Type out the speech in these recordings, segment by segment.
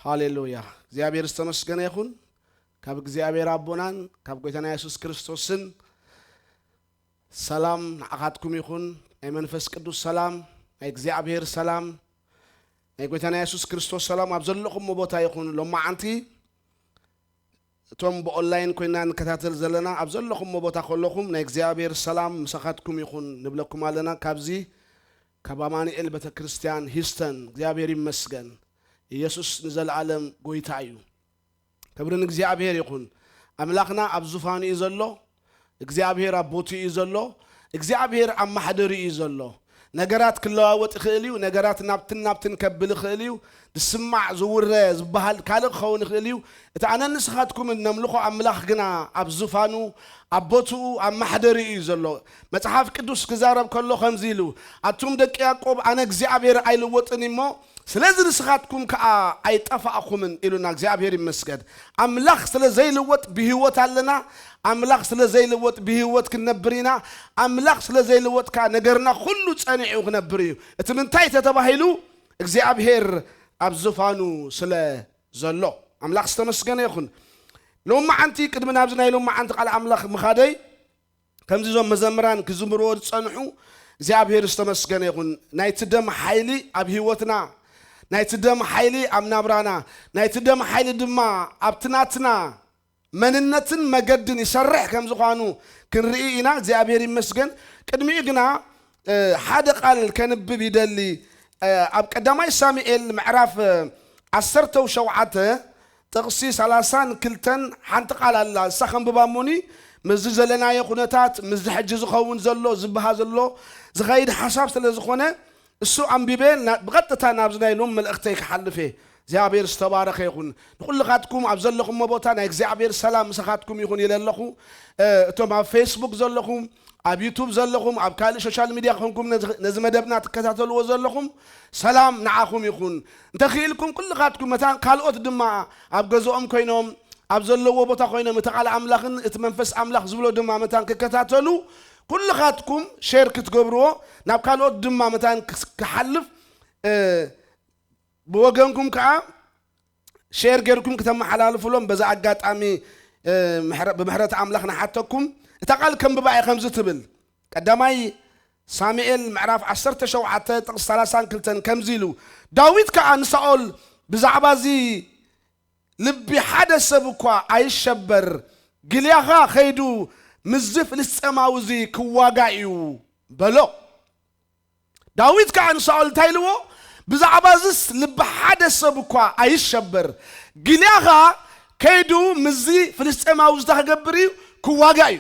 ሃሌሉያ። እግዚኣብሔር ዝተመስገነ ይኹን። ካብ እግዚኣብሔር ኣቦናን ካብ ጎይታና የሱስ ክርስቶስን ሰላም ንዓኻትኩም ይኹን። ናይ መንፈስ ቅዱስ ሰላም፣ ናይ እግዚኣብሔር ሰላም፣ ናይ ጎይታና የሱስ ክርስቶስ ሰላም ኣብ ዘለኹምዎ ቦታ ይኹን። ሎማዓንቲ እቶም ብኦንላይን ኮይና ንከታተል ዘለና ኣብ ዘለኹምዎ ቦታ ከለኹም ናይ እግዚኣብሔር ሰላም ምሳኻትኩም ይኹን ንብለኩም ኣለና። ካብዚ ካብ ኣማኑኤል ቤተክርስትያን ሂስተን እግዚኣብሔር ይመስገን። ኢየሱስ ንዘለዓለም ጎይታ እዩ። ክብሪ ንእግዚኣብሔር ይኹን። ኣምላኽና ኣብ ዙፋኑ እዩ ዘሎ። እግዚኣብሔር ኣብ ቦትኡ እዩ ዘሎ። እግዚኣብሔር ኣብ ማሕደሩ እዩ ዘሎ። ነገራት ክለዋወጥ ይኽእል እዩ። ነገራት ናብትን ናብትን ከብል ይኽእል እዩ። ዝስማዕ ዝውረ ዝበሃል ካልእ ክኸውን ይኽእል እዩ። እቲ ኣነ ንስኻትኩምን ነምልኾ ኣምላኽ ግና ኣብ ዙፋኑ ኣብ ቦትኡ ኣብ ማሕደሩ እዩ ዘሎ። መጽሓፍ ቅዱስ ክዛረብ ከሎ ከምዚ ኢሉ፣ ኣቱም ደቂ ያዕቆብ ኣነ እግዚኣብሔር ኣይልወጥን እሞ ስለዚ ንስኻትኩም ከኣ ኣይጠፋእኹምን ኢሉና። እግዚኣብሔር ይመስገን። ኣምላኽ ስለ ዘይልወጥ ብህይወት ኣለና። ኣምላኽ ስለ ዘይልወጥ ብህይወት ክንነብር ኢና። ኣምላኽ ስለ ዘይልወጥ ከኣ ነገርና ኩሉ ጸኒዑ ክነብር እዩ። እቲ ምንታይ ተተባሂሉ እግዚኣብሔር ኣብ ዙፋኑ ስለ ዘሎ ኣምላኽ ዝተመስገነ ይኹን። ሎማዓንቲ ቅድሚ ናብዚ ናይ ሎማዓንቲ ቃል ኣምላኽ ምኻደይ ከምዚ እዞም መዘምራን ክዝምርዎ ዝጸንሑ እግዚኣብሔር ዝተመስገነ ይኹን። ናይቲ ደም ሓይሊ ኣብ ህይወትና፣ ናይቲ ደም ሓይሊ ኣብ ናብራና፣ ናይቲ ደም ሓይሊ ድማ ኣብቲ ናትና መንነትን መገድን ይሰርሕ ከም ዝኾኑ ክንርኢ ኢና። እግዚኣብሔር ይመስገን። ቅድሚኡ ግና እ፣ ሓደ ቃል ከንብብ ይደሊ። እ፣ ኣብ ቀዳማይ ሳሙኤል ምዕራፍ እ፣ ዓሰርተ ሸውዓተ ጥቕሲ ሰላሳን ክልተን ሓንቲ ቃል ኣላ። እሳ ከንብባ እሞኒ ምስዚ ዘለናዮ ኩነታት ምስዚ ሕጂ ዝኸውን ዘሎ ዝበሃ ዘሎ ዝኸይድ ሓሳብ ስለ ዝኾነ እሱ ኣንቢበ ና- ብቐጥታ ናብዚ ናይ ሎም መልእኽተይ ክሓልፍ እየ። እግዚኣብሔር ዝተባረኸ ይኹን። ንኹልኻትኩም ኣብ ዘለኹሞ ቦታ ናይ እግዚኣብሔር ሰላም ምሳኻትኩም ይኹን ኢለ ኣለኹ። እ፣ እቶም ኣብ ፌስቡክ ዘለኹም፣ ኣብ ዩቱብ ዘለኹም፣ ኣብ ካልእ ሶሻል ሚድያ ኮንኩም ነዚ ነዚ መደብና ትከታተልዎ ዘለኹም ሰላም ንዓኹም ይኹን። እንተኽኢልኩም ኩልኻትኩም መታን ካልኦት ድማ ኣብ ገዝኦም ኮይኖም ኣብ ዘለዎ ቦታ ኮይኖም እቲ ቃል ኣምላኽን እቲ መንፈስ ኣምላኽ ዝብሎ ድማ መታን ክከታተሉ ኩልኻትኩም ሼር ክትገብርዎ ናብ ካልኦት ድማ መታን ክስ- ክሓልፍ እ፣ ብወገንኩም ከኣ ሼር ጌርኩም ክተመሓላልፉሎም በዛ ኣጋጣሚ እ፣ ምሕረ- ብምሕረት ኣምላኽ ንሓተኩም። እታ ቃል ከንብባ እየ ከምዚ ትብል። ቀዳማይ ሳሙኤል ምዕራፍ ዓሰርተ ሸውዓተ ጥቕሲ ሰላሳን ክልተን ከምዚ ኢሉ፣ ዳዊት ከኣ ንሳኦል ብዛዕባ እዚ ልቢ ሓደ ሰብ እኳ ኣይሸበር፣ ግልያኻ ከይዱ ምስዚ ፍልስጤማዊ እዚ ክዋጋ እዩ በሎ። ዳዊት ከኣ ንሳኦል እንታይ ኢልዎ? ብዛዕባ እዝስ ልቢ ሓደ ሰብ እኳ ኣይሸበር፣ ግልያኻ ከይዱ ምስዚ ፍልስጤማዊ እዚ እንታይ ክገብር እዩ? ክዋጋ እዩ።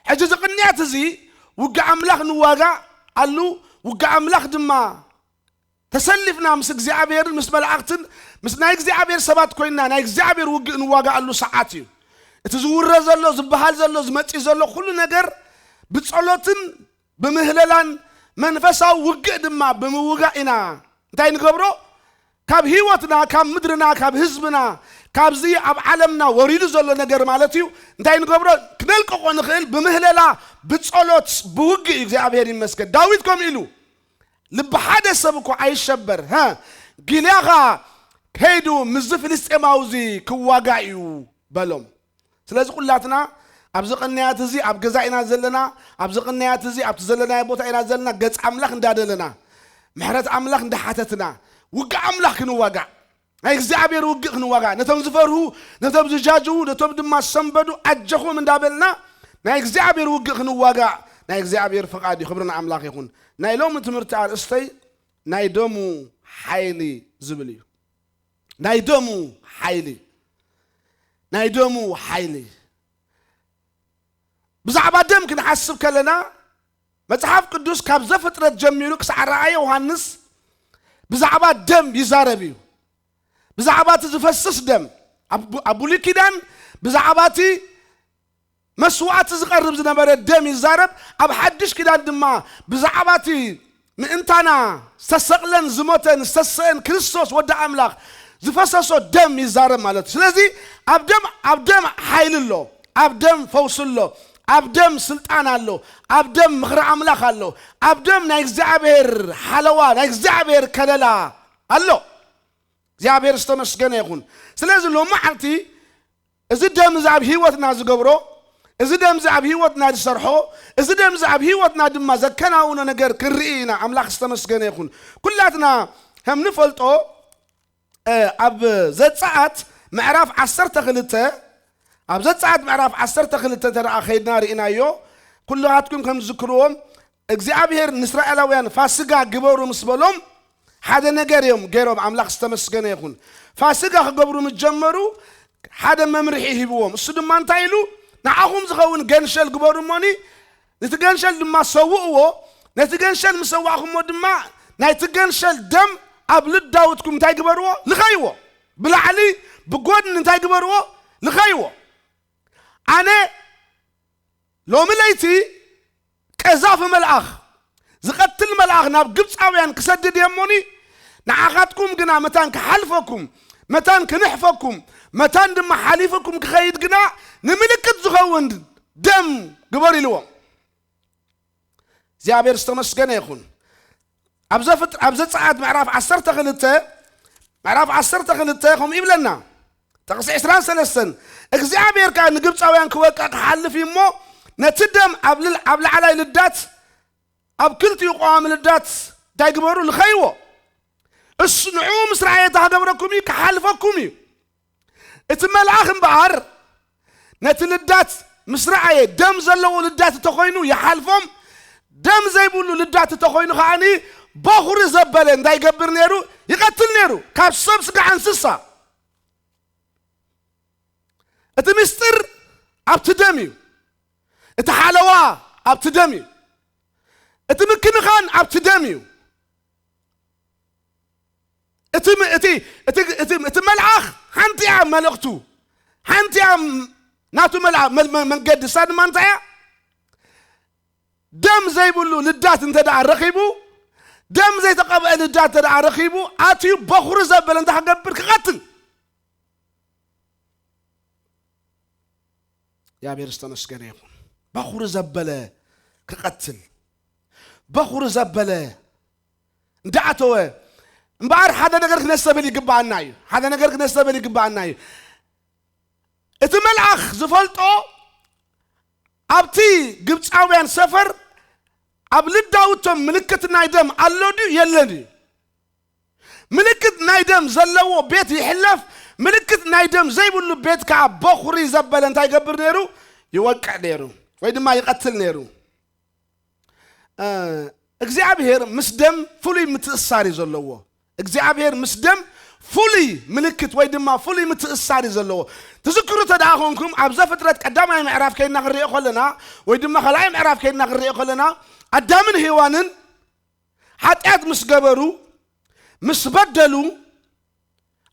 ሕጂ እዚ ቅንያት እዚ ውግእ ኣምላኽ ንዋጋ ኣሉ፣ ውግእ ኣምላኽ ድማ ተሰሊፍና ምስ እግዚኣብሔርን ምስ መላእኽትን ምስ ናይ እግዚኣብሔር ሰባት ኮይንና ናይ እግዚኣብሔር ውግእ ንዋጋኣሉ ሰዓት እዩ። እቲ ዝውረ ዘሎ ዝበሃል ዘሎ ዝመጽእ ዘሎ ኩሉ ነገር ብጸሎትን ብምህለላን መንፈሳዊ ውግእ ድማ ብምውጋእ ኢና እንታይ ንገብሮ? ካብ ህይወትና ካብ ምድርና ካብ ህዝብና ካብዚ ኣብ ዓለምና ወሪዱ ዘሎ ነገር ማለት እዩ እንታይ ንገብሮ? ክነልቅቆ ንኽእል ብምህለላ ብጸሎት ብውግእ እዩ። እግዚኣብሔር ይመስገን። ዳዊት ከምኡ ኢሉ ልቢ ሓደ ሰብ እኳ ኣይሸበር፣ ሃ፣ ጊልያኻ ከይዱ ምስዚ ፍልስጤማዊ እዚ ክዋጋ እዩ በሎም። ስለዚ ኩላትና ኣብዚ ቅንያት እዚ ኣብ ገዛ ኢና ዘለና፣ ኣብዚ ቅንያት እዚ ኣብቲ ዘለናዮ ቦታ ኢና ዘለና፣ ገጽ ኣምላኽ እንዳደለና፣ ምሕረት ኣምላኽ እንዳሓተትና፣ ውግእ ኣምላኽ ክንዋጋእ፣ ናይ እግዚኣብሔር ውግእ ክንዋጋእ፣ ነቶም ዝፈርሁ፣ ነቶም ዝጃጅዉ፣ ነቶም ድማ ዝሰንበዱ ኣጀኹም እንዳበልና ናይ እግዚኣብሔር ውግእ ክንዋጋእ ናይ እግዚኣብሔር ፍቓድ እዩ። ክብሪ ንኣምላኽ ይኹን። ናይ ሎሚ ትምህርቲ ኣርእስተይ ናይ ደሙ ሓይሊ ዝብል እዩ። ናይ ደሙ ሓይሊ፣ ናይ ደሙ ሓይሊ። ብዛዕባ ደም ክንሓስብ ከለና መጽሓፍ ቅዱስ ካብ ዘፍጥረት ጀሚሩ ክሳዕ ረኣየ ዮሃንስ ብዛዕባ ደም ይዛረብ እዩ። ብዛዕባ እቲ ዝፈስስ ደም ኣብ ቡ- ኣብ ብሉይ ኪዳን ብዛዕባ እቲ መስዋዕቲ ዝቐርብ ዝነበረ ደም ይዛረብ። ኣብ ሓድሽ ኪዳን ድማ ብዛዕባ እቲ ምእንታና ዝተሰቕለን ዝሞተን ዝተሰእን ክርስቶስ ወዲ ኣምላኽ ዝፈሰሶ ደም ይዛረብ ማለት እዩ። ስለዚ ኣብ ደም ኣብ ደም ሓይሊ ኣሎ፣ ኣብ ደም ፈውሲ ኣሎ፣ ኣብ ደም ስልጣን ኣሎ፣ ኣብ ደም ምኽሪ ኣምላኽ ኣሎ፣ ኣብ ደም ናይ እግዚኣብሔር ሓለዋ ናይ እግዚኣብሔር ከለላ ኣሎ። እግዚኣብሔር ዝተመስገነ ይኹን። ስለዚ ሎመዓልቲ እዚ ደም እዚ ኣብ ህይወትና ዝገብሮ፣ እዚ ደም እዚ ኣብ ህይወትና ዝሰርሖ፣ እዚ ደም እዚ ኣብ ህይወትና ድማ ዘከናውኖ ነገር ክንርኢ ኢና። ኣምላኽ ዝተመስገነ ይኹን። ኩላትና ከም ንፈልጦ፣ እ፣ ኣብ ዘጸኣት ምዕራፍ ዓሰርተ ክልተ፣ ኣብ ዘጸኣት ምዕራፍ ዓሰርተ ክልተ እንተ ደኣ ኸይድና ርኢናዮ፣ ኩላትኩም ከም ትዝክርዎም እግዚኣብሔር ንእስራኤላውያን ፋሲጋ ግበሩ ምስ በሎም ሓደ ነገር እዮም ገይሮም። ኣምላኽ ዝተመስገነ ይኹን። ፋሲጋ ክገብሩ ምስ ጀመሩ ሓደ መምርሒ ሂብዎም። እሱ ድማ እንታይ ኢሉ? ንዓኹም ዝኸውን ገንሸል ግበሩ እሞኒ፣ ነቲ ገንሸል ድማ ሰውእዎ፣ ነቲ ገንሸል ምስ ሰዋእኩሞ ድማ ናይቲ ገንሸል ደም ኣብ ልዳውትኩም እንታይ ግበርዎ? ልኸይዎ። ብላዕሊ ብጎድኒ እንታይ ግበርዎ? ልኸይዎ። ኣነ ሎሚ ለይቲ ቀዛፊ መልኣኽ፣ ዝቐትል መልኣኽ ናብ ግብፃውያን ክሰድድ እየ እሞኒ፣ ንዓኻትኩም ግና መታን ክሓልፈኩም፣ መታን ክንሕፈኩም፣ መታን ድማ ሓሊፍኩም ክኸይድ ግና ንምልክት ዝኸውን ደም ግበሩ ኢልዎም። እግዚኣብሔር ዝተመስገነ ይኹን። ኣብ ዘፍጥ-፣ ኣብ ዘጸኣት ምዕራፍ ዓሰርተ ክልተ፣ ምዕራፍ ዓሰርተ ክልተ ከምኡ ይብለና። ጥቕሲ ዕስራን ሰለስተን፣ እግዚኣብሔር ከኣ ንግብጻውያን ክወቅዕ ክሓልፍ እዩ እሞ፣ ነቲ ደም ኣብ ልል-፣ ኣብ ላዕላይ ልዳት፣ ኣብ ክልቲኡ ቀዋሚ ልዳት እንታይ ግበሩ? ልኸይዎ። እሱ ንዕኡ ምስ ረኣየ እንታይ ክገብረኩም እዩ? ክሓልፈኩም እዩ። እቲ መልኣኽ እምበኣር ነቲ ልዳት ምስ ረኣየ፣ ደም ዘለዎ ልዳት እንተኾይኑ ይሓልፎም፣ ደም ዘይብሉ ልዳት እንተኾይኑ ከዓኒ በኹሪ ዘበለ እንታይ ይገብር ነይሩ? ይቐትል ነይሩ፣ ካብ ሰብ ስጋዕ እንስሳ። እቲ ምስጢር ኣብቲ ደም እዩ። እቲ ሓለዋ ኣብቲ ደም እዩ። እቲ ምክንኻን ኣብቲ ደም እዩ። እቲ ም-፣ እቲ፣ እቲ፣ እቲ፣ እቲ መልኣኽ ሓንቲ እያ መልእኽቱ፣ ሓንቲ እያ ም-፣ ናቱ መልኣ-፣ መል-፣ መ-፣ መንገዲ። እሳ ድማ እንታይ እያ? ደም ዘይብሉ ልዳት እንተ ደኣ ረኺቡ፣ ደም ዘይተቐብአ ልዳት እንተ ደኣ ረኺቡ፣ ኣትዩ በኹሪ ዘበለ እንታይ ክገብር? ክቐትል። እግዚኣብሔር ዝተመስገነ ይኹን። በኹሪ ዘበለ ክቐትል፣ በኹሪ ዘበለ እንዳኣተወ እምበኣር ሓደ ነገር ክነስተብል ይግባኣና እዩ። ሓደ ነገር ክነስተብል ይግባኣና እዩ። እቲ መልኣኽ ዝፈልጦ ኣብቲ ግብፃውያን ሰፈር ኣብ ልዳውቶም ምልክት ናይ ደም ኣሎ ድዩ የለን እዩ። ምልክት ናይ ደም ዘለዎ ቤት ይሕለፍ፣ ምልክት ናይ ደም ዘይብሉ ቤት ከዓ በኹሪ ዘበለ እንታይ ይገብር ነይሩ? ይወቅዕ ነይሩ ወይ ድማ ይቐትል ነይሩ። እ፣ እግዚኣብሔር ምስ ደም ፍሉይ ምትእስሳር እዩ ዘለዎ። እግዚኣብሔር ምስ ደም ፍሉይ ምልክት ወይ ድማ ፍሉይ ምትእስሳር እዩ ዘለዎ። ትዝክሩ እንተ ደኣ ኾንኩም፣ ኣብ ዘፍጥረት ቀዳማይ ምዕራፍ ከይድና ክንሪኦ ከለና ወይ ድማ ካልኣይ ምዕራፍ ከይድና ክንሪኦ ከለና፣ ኣዳምን ሄዋንን ሓጢኣት ምስ ገበሩ፣ ምስ በደሉ፣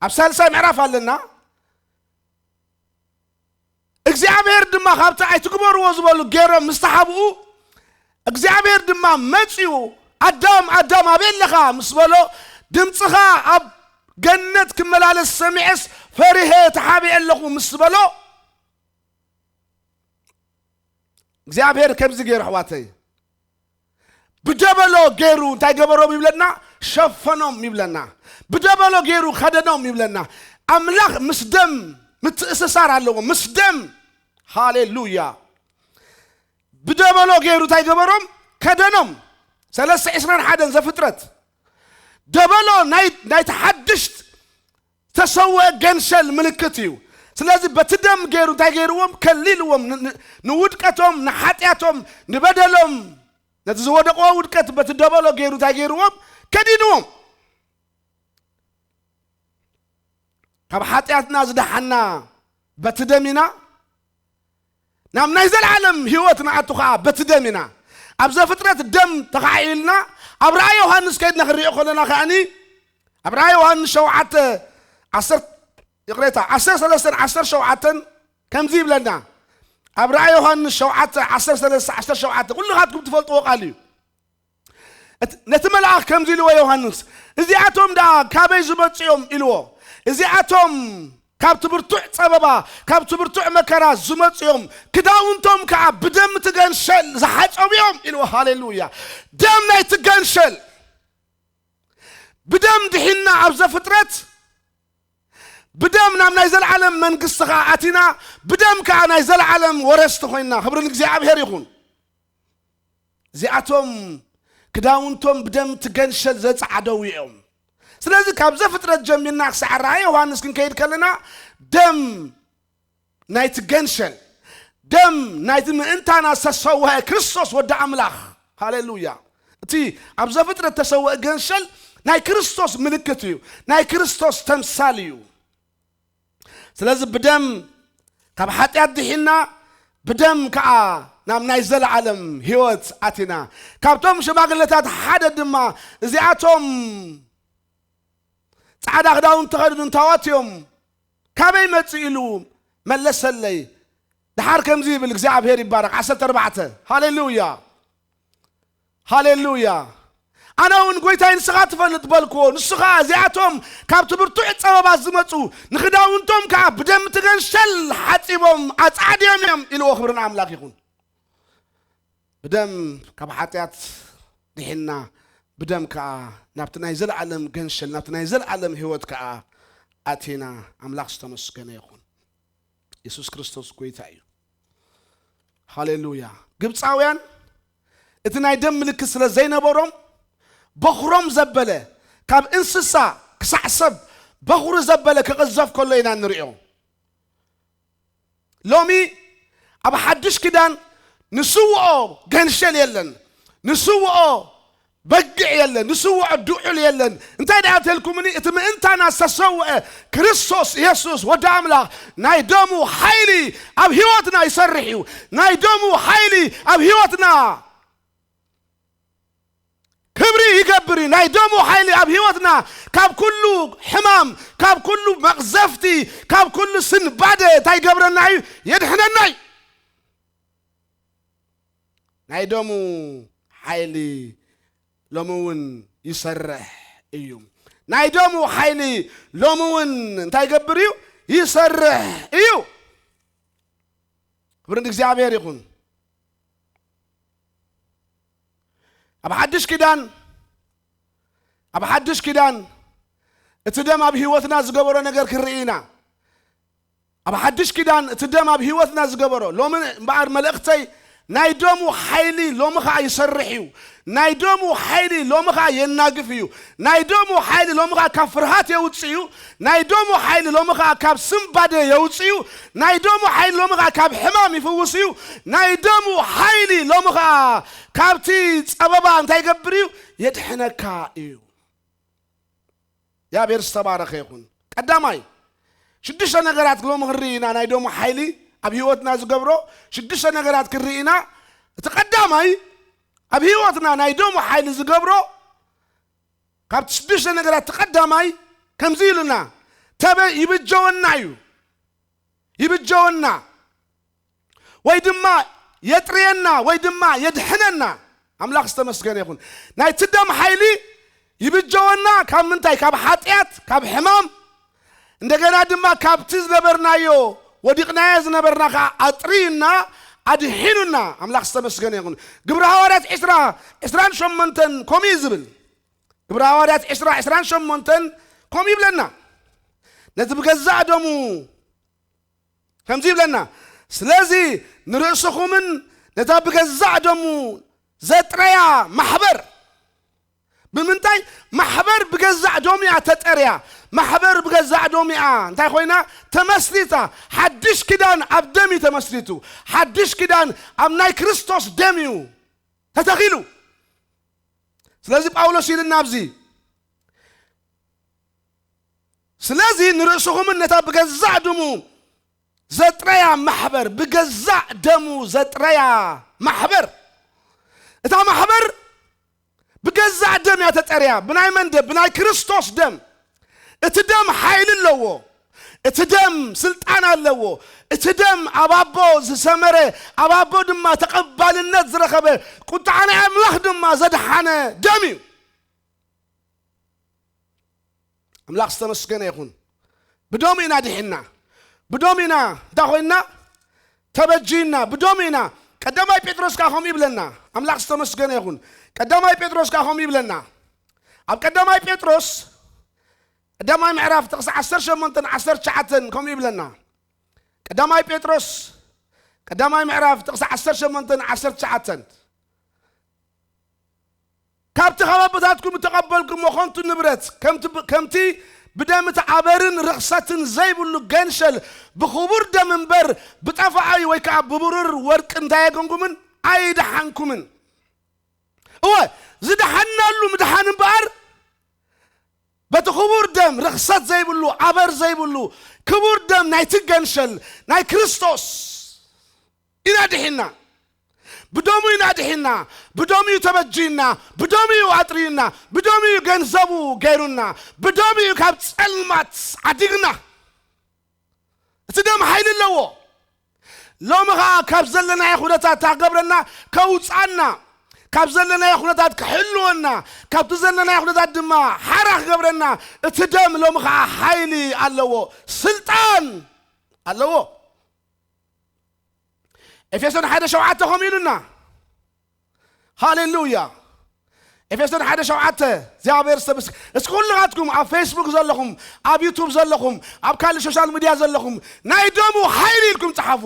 ኣብ ሳልሳይ ምዕራፍ ኣለና። እግዚኣብሔር ድማ ካብቲ ኣይትግበርዎ ዝበሉ ገይሮም ምስ ተሓብኡ፣ እግዚኣብሔር ድማ መጺኡ፣ "ኣዳም፣ ኣዳም፣ ኣበይ ኣለኻ?" ምስ በሎ፣ "ድምፅኻ ኣብ ገነት ክመላለስ ሰሚዐስ ፈሪሄ ተሓቢኤ ኣለኹ" ምስ በሎ፣ እግዚኣብሔር ከምዚ ገይሩ፣ ኣሕዋተይ፣ ብደበሎ ገይሩ እንታይ ገበሮም ይብለና? ሸፈኖም ይብለና። ብደበሎ ገይሩ ከደኖም ይብለና። ኣምላኽ ምስ ደም ምትእስሳር ኣለዎ፣ ምስ ደም። ሃሌሉያ። ብደበሎ ገይሩ እንታይ ገበሮም? ከደኖም። ሰለስተ ዕስራን ሓደን ዘፍጥረት። ደበሎ ናይ፣ ናይቲ ሓድሽት ዝተሰወአ ገንሸል ምልክት እዩ። ስለዚ በቲ ደም ገይሩ እንታይ ገይርዎም? ከሊልዎም። ን-፣ ን-፣ ንውድቀቶም፣ ንሓጢኣቶም፣ ንበደሎም፣ ነቲ ዝወደቕዎ ውድቀት በቲ ደበሎ ገይሩ እንታይ ገይርዎም? ከዲንዎም። ካብ ሓጢኣትና ዝደሓና በቲ ደም ኢና። ናብ ናይ ዘለዓለም ህይወት ንኣቱ ኸዓ በቲ ደም ኢና። ኣብ ዘፍጥረት ደም ተኻዒልና፣ ኣብ ራእይ ዮሃንስ ከይድና ክንሪኦ ከለና ከኣኒ፣ ኣብ ራእይ ዮሃንስ ሸውዓተ፣ ዓሰርተ፣ ይቕሬታ፣ ዓሰርተ ሰለስተን ዓሰርተ ሸውዓተን ከምዚ ይብለና። ኣብ ራእይ ዮሃንስ ሸውዓተ፣ ዓሰርተ ሰለስተ፣ ዓሰርተ ሸውዓተ፣ ኩልኻትኩም ትፈልጥዎ ቃል እዩ። እቲ፣ ነቲ መልኣኽ ከምዚ ኢልዎ ዮሃንስ፣ "እዚኣቶም ደኣ ካበይ ዝመጹ እዮም?" ኢልዎ። "እዚኣቶም ካብቲ ብርቱዕ ጸበባ፣ ካብቲ ብርቱዕ መከራ ዝመጹ እዮም፣ ክዳውንቶም ከኣ ብደም እቲ ገንሸል ዝሓጸቡ እዮም" ኢልዎ። ሃሌሉያ! ደም ናይቲ ገንሸል። ብደም ድሒንና ኣብ ዘፍጥረት፣ ብደም ናብ ናይ ዘለዓለም መንግስቲ ኸዓ ኣቲና፣ ብደም ከኣ ናይ ዘለዓለም ወረስቲ ኮይንና። ክብሪ ንእግዚኣብሔር ይኹን። እዚኣቶም ክዳውንቶም ብደም ትገንሸል ዘጸዓደው እዮም። ስለዚ ካብ ዘፍጥረት ጀሚርና ክሳዕ ራእየ ዮሃንስ ክንከይድ ከለና ደም ናይቲ ገንሸል፣ ደም ናይቲ ምእንታና ዝተሰውአ ክርስቶስ ወዲ ኣምላኽ። ሃሌሉያ። እቲ ኣብ ዘፍጥረት ተሰውአ ገንሸል ናይ ክርስቶስ ምልክት እዩ፣ ናይ ክርስቶስ ተምሳል እዩ። ስለዚ ብደም ካብ ሓጢኣት ድሒና፣ ብደም ከኣ ናብ ናይ ዘለዓለም ህይወት ኣቲና። ካብቶም ሽማግለታት ሓደ ድማ እዚኣቶም ጻዕዳ ክዳውንቲ ተኸድኑ እንታዋት እዮም፣ ካበይ መጽኡ ኢሉ መለሰለይ። ደሓር ከምዚ ይብል፣ እግዚኣብሔር ይባረክ። ዓሰርተ ኣርባዕተ። ሃሌሉያ፣ ሃሌሉያ። ኣነ እውን ጎይታይ ንስኻ ትፈልጥ በልክዎ። ንሱ ኸዓ እዚኣቶም ካብቲ ብርቱዕ ጸበባ ዝመጹ ንኽዳውንቶም ከኣ ብደም ትገንሸል ሓጺቦም ኣጻዕድዮም እዮም ኢልዎ። ክብሪ ንኣምላኽ ይኹን። ብደም ካብ ሓጢኣት ድሒንና፣ ብደም ከኣ ናብቲ ናይ ዘለዓለም ገንሸል፣ ናብቲ ናይ ዘለዓለም ህይወት ከኣ ኣቲና። ኣምላኽ ዝተመስገነ ይኹን። የሱስ ክርስቶስ ጎይታ እዩ። ሃሌሉያ። ግብፃውያን እቲ ናይ ደም ምልክት ስለ ዘይነበሮም፣ በኹሮም ዘበለ፣ ካብ እንስሳ ክሳዕ ሰብ በኹሪ ዘበለ ክቕዘፍ ከሎ ኢና ንሪኦ። ሎሚ ኣብ ሓድሽ ኪዳን ንስውኦ ገንሸል የለን፣ ንስውኦ በግዕ የለን፣ ንስውኦ ድዑል የለን። እንታይ ደኣ እንተልኩምኒ፣ እቲ ምእንታና ዝተሰውአ ክርስቶስ የሱስ ወዲ ኣምላኽ ናይ ደሙ ሓይሊ ኣብ ህይወትና ይሰርሕ እዩ። ናይ ደሙ ሓይሊ ኣብ ህይወትና ክብሪ ይገብር እዩ። ናይ ደሙ ሓይሊ ኣብ ህይወትና ካብ ኩሉ ሕማም፣ ካብ ኩሉ መቕዘፍቲ፣ ካብ ኩሉ ስንባደ እንታይ ይገብረና እዩ? የድሕነና እዩ። ናይ ደሙ ሓይሊ ሎሚ እውን ይሰርሕ እዩ። ናይ ደሙ ሓይሊ ሎሚ እውን እንታይ ይገብር እዩ? ይሰርሕ እዩ። ክብሪ ንእግዚኣብሔር ይኹን። ኣብ ሓድሽ ኪዳን፣ ኣብ ሓድሽ ኪዳን እቲ ደም ኣብ ህይወትና ዝገበሮ ነገር ክንርኢ ኢና። ኣብ ሓድሽ ኪዳን እቲ ደም ኣብ ህይወትና ዝገበሮ፣ ሎሚ እምበኣር መልእኽተይ ናይ ደሙ ሓይሊ ሎሚ ኸዓ ይሰርሕ እዩ። ናይ ደሙ ሓይሊ ሎሚ ኸዓ የናግፍ እዩ። ናይ ደሙ ሓይሊ ሎሚ ኸዓ ካብ ፍርሃት የውፅእ እዩ። ናይ ደሙ ሓይሊ ሎሚ ኸዓ ካብ ስንባደ የውፅእ እዩ። ናይ ደሙ ሓይሊ ሎሚ ኸዓ ካብ ሕማም ይፍውስ እዩ። ናይ ደሙ ሓይሊ ሎሚ ኸዓ ካብቲ ጸበባ እንታይ ይገብር እዩ? የድሕነካ እዩ። እግዚኣብሔር ዝተባረኸ ይኹን። ቀዳማይ ሽዱሽተ ነገራት ሎሚ ክንርኢ ኢና፣ ናይ ደሙ ሓይሊ ኣብ ህይወትና ዝገብሮ ሽዱሽተ ነገራት ክንርኢ ኢና። እቲ ቀዳማይ ኣብ ህይወትና ናይ ደሙ ሓይሊ ዝገብሮ፣ ካብቲ ሽዱሽተ ነገራት እቲ ቀዳማይ ከምዚ ኢሉና፣ ተበ-፣ ይብጀወና እዩ። ይብጀወና ወይ ድማ የጥርየና ወይ ድማ የድሕነና። ኣምላኽ ዝተመስገነ ይኹን። ናይቲ ደም ሓይሊ ይብጀወና ካብ ምንታይ? ካብ ሓጢኣት፣ ካብ ሕማም። እንደገና ድማ ካብቲ ዝነበርናዮ፣ ወዲቕናዮ ዝነበርና ከዓ ኣጥርዩና፣ ኣድሒኑና። ኣምላኽ ዝተመስገነ ይኹን። ግብሪ ሃዋርያት ዕስራ፣ ዕስራን ሸሞንተን ከምኡ እዩ ዝብል። ግብሪ ሃዋርያት ዕስራ፣ ዕስራን ሸሞንተን ከምኡ ይብለና። ነቲ ብገዛእ ደሙ ከምዚ ይብለና፣ ስለዚ ንርእስኹምን ነታ ብገዛእ ደሙ ዘጥረያ ማሕበር። ብምንታይ? ማሕበር ብገዛእ ደሙ እያ ተጠርያ። ማሕበር ብገዛእ ደሙ እያ እንታይ ኮይና? ተመስሪታ። ሓድሽ ኪዳን ኣብ ደም እዩ ተመስሪቱ። ሓድሽ ኪዳን ኣብ ናይ ክርስቶስ ደም እዩ ተተኺሉ። ስለዚ ጳውሎስ ኢልና ኣብዚ፣ ስለዚ ንርእስኹምን ነታ ብገዛእ ደሙ ዘጥረያ ማሕበር፣ ብገዛእ ደሙ ዘጥረያ ማሕበር፣ እታ ማሕበር ብገዛእ ደም እያ ተጠርያ። ብናይ መን ደም? ብናይ ክርስቶስ ደም። እቲ ደም ሓይሊ ኣለዎ። እቲ ደም ስልጣን ኣለዎ። እቲ ደም ኣብ ኣቦ ዝሰመረ፣ ኣብ ኣቦ ድማ ተቐባልነት ዝረኸበ፣ ቁጥዓ ናይ ኣምላኽ ድማ ዘድሓነ ደም እዩ። ኣምላኽ ዝተመስገነ ይኹን። ብደሙ ኢና ድሒንና። ብደሙ ኢና እንታይ ኮይንና? ተበጂና። ብደሙ ኢና። ቀዳማይ ጴጥሮስ ከኣ ከምኡ ይብለና። ኣምላኽ ዝተመስገነ ይኹን። ቀዳማይ ጴጥሮስ ከኣ ከምኡ ይብለና። ኣብ ቀዳማይ ጴጥሮስ፣ ቀዳማይ ምዕራፍ ጥቕሲ ዓሰርተ ሸሞንተን ዓሰርተ ትሽዓተን ከምኡ ይብለና። ቀዳማይ ጴጥሮስ ቀዳማይ ምዕራፍ ጥቕሲ ዓሰርተ ሸሞንተን ዓሰርተ ትሽዓተን፣ "ካብቲ ካብ ኣቦታትኩም እተቐበልኩሞ ኸንቱ ንብረት፣ ከምቲ ብ-፣ ከምቲ ብደም እቲ ኣበርን ርኽሰትን ዘይብሉ ገንሸል ብኽቡር ደም እምበር ብጠፋኣይ ወይ ከኣ ብብሩር ወርቂ እንዳየገንኩምን ኣይደሓንኩምን።" እወ፣ ዝደሓናሉ ምድሓን እምበኣር በቲ ክቡር ደም፣ ርኽሰት ዘይብሉ፣ ኣበር ዘይብሉ ክቡር ደም ናይቲ ገንሸል ናይ ክርስቶስ ኢና ድሒና። ብደሙ ኢና ድሒና፣ ብደሙ እዩ ተበጂና፣ ብደሙ እዩ ኣጥርዩና፣ ብደሙ እዩ ገንዘቡ ገይሩና፣ ብደሙ እዩ ካብ ጸልማት ዓዲግና። እቲ ደም ሓይሊ ኣለዎ። ሎሚ ኸኣ ካብ ዘለናዮ ኩነታት ክገብረና፣ ከውጻና፣ ካብ ዘለናዮ ኩነታት ክሕልወና፣ ካብቲ ዘለናዮ ኩነታት ድማ ሓራ ክገብረና እቲ ደም ሎሚ ኸኣ ሓይሊ ኣለዎ፣ ስልጣን ኣለዎ። ኤፌሶን ሓደ ሸውዓተ ከምኡ ኢሉና። ሃሌሉያ። ኤፌሶን ሓደ ሸውዓተ፣ እግዚኣብሔር ዝተመስ-፣ እስኪ ኩልኻትኩም ኣብ ፌስቡክ ዘለኹም፣ ኣብ ዩቱብ ዘለኹም፣ ኣብ ካልእ ሶሻል ሚድያ ዘለኹም፣ ናይ ደሙ ሓይሊ ኢልኩም ጸሓፉ።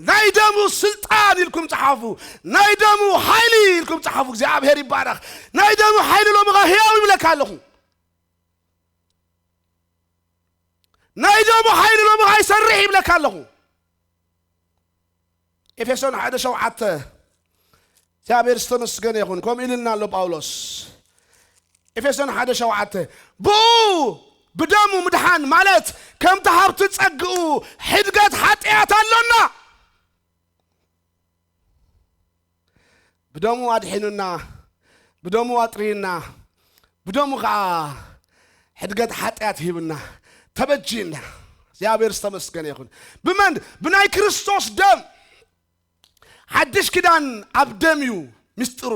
ናይ ደሙ ስልጣን ኢልኩም ጸሓፉ። ናይ ደሙ ሓይሊ ኢልኩም ጸሓፉ። እግዚኣብሔር ይባረኽ። ናይ ደሙ ሓይሊ ሎሚ ኸኣ ህያው ይብለካ ኣለኹ። ናይ ደሙ ሓይሊ ሎሚ ኸኣ ይሰርሕ ይብለካ ኣለኹ። ኤፌሶን ሓደ ሸውዓተ፣ እግዚኣብሔር ዝተመስገነ ይኹን። ከምኡ ኢሉና ኣሎ ጳውሎስ። ኤፌሶን ሓደ ሸውዓተ፣ "ብኡ ብደሙ ምድሓን ማለት ከምቲ ሃብቲ ጸግኡ ሕድገት ሓጢኣት ኣሎና።" ብደሙ ኣድሒኑና፣ ብደሙ ኣጥርዩና፣ ብደሙ ኸኣ ሕድገት ሓጢኣት ሂብና፣ ተበጂና። እግዚኣብሔር ዝተመስገነ ይኹን። ብመን? ብናይ ክርስቶስ ደም። ሓድሽ ኪዳን ኣብ ደም እዩ ምስጢሩ።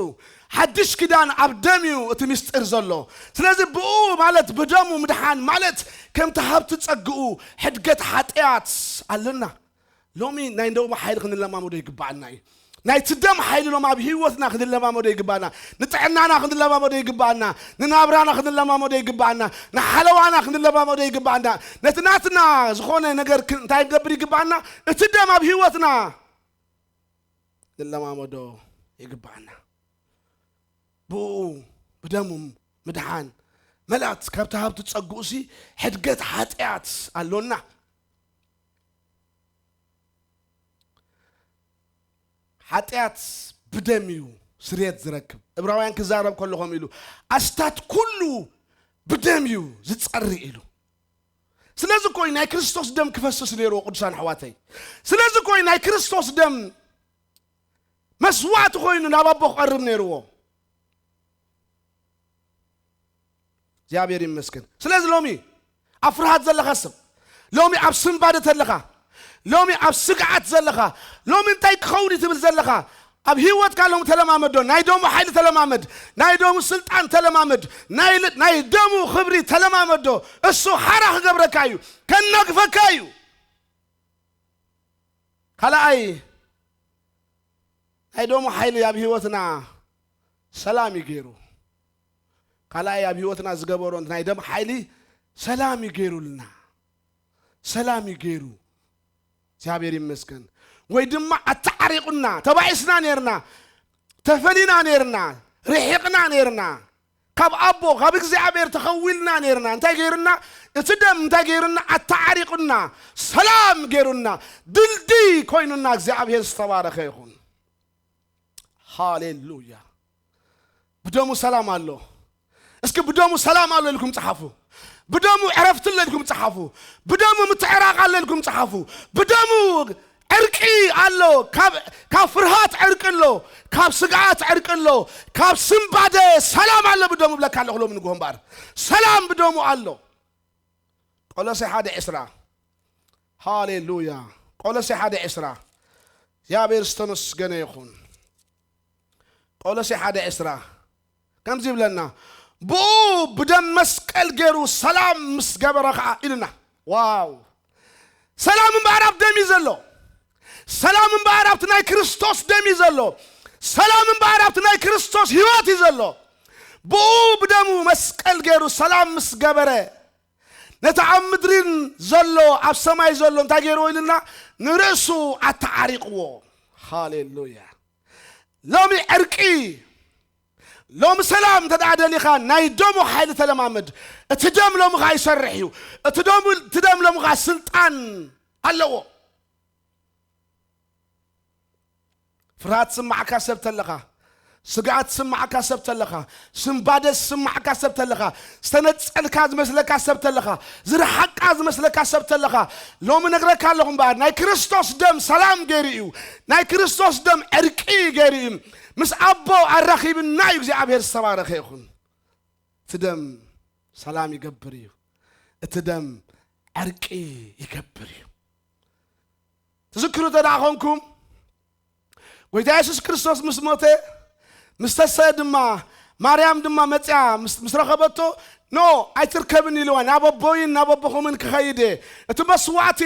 ሓድሽ ኪዳን ኣብ ደም እዩ እቲ ምስጢር ዘሎ። ስለዚ ብኡ ማለት ብደሙ ምድሓን ማለት ከምቲ ሃብቲ ጸግኡ ሕድገት ሓጢኣት ኣለና። ሎሚ ናይ ደሙ ሓይሊ ክንለማመዶ ይግባኣና እዩ። ናይቲ ደም ሓይሊ ሎሚ ኣብ ህይወትና ክንለማመዶ ይግባኣና። ንጥዕናና ክንለማመዶ ይግባኣና። ንናብራና ክንለማመዶ ይግባኣና። ንሓለዋና ክንለማመዶ ይግባኣና። ነቲ ናትና ዝኾነ ነገር ክ-፣ እንታይ ክንገብር ይግባኣና? እቲ ደም ኣብ ህይወትና ንለማመዶ ይግባኣና። ብኡ ብደሙ ምድሓን መላት ካብቲ ሃብቲ ጸግኡሲ ሕድገት ሓጢኣት ኣሎና። ሓጢኣት ብደም እዩ ስርየት ዝረክብ። ዕብራውያን ክዛረብ ከሎ ከምኡ ኢሉ፣ "ኣስታት ኩሉ ብደም እዩ ዝጸሪ" ኢሉ። ስለዚ እኮ እዩ ናይ ክርስቶስ ደም ክፈስስ ነይርዎ፣ ቅዱሳን ኣሕዋተይ። ስለዚ እኮ እዩ ናይ ክርስቶስ ደም መስዋዕቲ ኮይኑ ናብ ኣቦ ክቐርብ ነይርዎ። እግዚኣብሔር ይመስገን። ስለዚ ሎሚ ኣብ ፍርሃት ዘለኻ ሰብ፣ ሎሚ ኣብ ስንባደ ዘለኻ፣ ሎሚ ኣብ ስግዓት ዘለኻ፣ ሎሚ እንታይ ክኸውን እዩ ትብል ዘለኻ፣ ኣብ ህይወትካ ሎሚ ተለማመዶ። ናይ ደሙ ሓይሊ ተለማመድ። ናይ ደሙ ስልጣን ተለማመድ። ናይ ል-፣ ናይ ደሙ ክብሪ ተለማመዶ። እሱ ሓራ ክገብረካ እዩ፣ ከናግፈካ እዩ። ካልኣይ፣ ናይ ደሙ ሓይሊ ኣብ ህይወትና ሰላም እዩ ገይሩ። ካልኣይ ኣብ ህይወትና ዝገበሮ ናይ ደም ሓይሊ ሰላም እዩ ገይሩልና። ሰላም እዩ ገይሩ። እግዚኣብሔር ይመስገን። ወይ ድማ ኣተዓሪቑና፣ ተባኢስና ነይርና፣ ተፈሊና ነይርና፣ ርሒቕና ነይርና፣ ካብ ኣቦ፣ ካብ እግዚኣብሔር ተኸዊልና ነይርና። እንታይ ገይሩና? እቲ ደም እንታይ ገይሩና? ኣተዓሪቑና፣ ሰላም ገይሩና፣ ድልድይ ኮይኑና። እግዚኣብሔር ዝተባረኸ ይኹን። ሃሌሉያ። ብደሙ ሰላም ኣሎ። እስኪ ብደሙ ሰላም ኣሎ ኢልኩም ጸሓፉ። ብደሙ ዕረፍቲ ኣሎ ኢልኩም ጸሓፉ። ብደሙ ምትዕራቕ ኣሎ ኢልኩም ጸሓፉ። ብደሙ ዕርቂ ኣሎ። ካብ፣ ካብ ፍርሃት ዕርቂ ኣሎ። ካብ ስግኣት ዕርቂ ኣሎ። ካብ ስንባደ ሰላም ኣሎ ብደሙ ብለካ ኣለኹ ሎሚ ንግሆ እምበኣር። ሰላም ብደሙ ኣሎ። ቆሎሴ ሓደ ዕስራ። ሃሌሉያ። ቆሎሴ ሓደ ዕስራ። እግዚኣብሔር ዝተመስገነ ይኹን። ቆሎሴ ሓደ ዕስራ ከምዚ ይብለና፣ "ብኡ ብደም መስቀል ገይሩ ሰላም ምስ ገበረ ኸዓ" ኢሉና። ዋው! ሰላም እምበኣር ኣብ ደም እዩ ዘሎ። ሰላም እምበኣር ኣብቲ ናይ ክርስቶስ ደም እዩ ዘሎ። ሰላም እምበኣር ኣብቲ ናይ ክርስቶስ ህይወት እዩ ዘሎ። "ብኡ ብደሙ መስቀል ገይሩ ሰላም ምስ ገበረ" ነቲ ኣብ ምድሪን ዘሎ ኣብ ሰማይ ዘሎ እንታይ ገይርዎ ኢልና? ንርእሱ ኣተዓሪቕዎ። ሃሌሉያ። ሎሚ ዕርቂ፣ ሎሚ ሰላም እንተ ደኣ ደሊኻ ናይ ደሙ ሓይሊ ተለማመድ። እቲ ደም ሎሚ ኸኣ ይሰርሕ እዩ። እቲ ደም፣ እቲ ደም ሎሚ ኸኣ ስልጣን ኣለዎ። ፍርሃት ዝስምዓካ ሰብ ተለኻ፣ ስግኣት ዝስምዓካ ሰብ ተለኻ፣ ስንባደ ዝስምዓካ ሰብ ተለኻ፣ ዝተነጸልካ ዝመስለካ ሰብ ተለኻ፣ ዝረሓቅካ ዝመስለካ ሰብ ተለኻ፣ ሎሚ ነግረካ ኣለኹ እምበኣር፣ ናይ ክርስቶስ ደም ሰላም ገይሩ እዩ። ናይ ክርስቶስ ደም ዕርቂ ገይሩ እዩ። ምስ ኣቦ ኣራኺብና እዩ። እግዚኣብሔር ዝተባረኸ ይኹን። እቲ ደም ሰላም ይገብር እዩ። እቲ ደም ዕርቂ ይገብር እዩ። ትዝክሩ እንተ ደኣ ኾንኩም፣ ጎይታ የሱስ ክርስቶስ ምስ ሞተ፣ ምስ ተሰ ድማ፣ ማርያም ድማ መጽያ ምስ፣ ምስ ረኸበቶ፣ "ኖ፣ ኣይትርከብን" ኢልዋ፣ "ናብ ኣቦይን ናብ ኣቦኹምን ክኸይድ እየ። እቲ መስዋዕቲ፣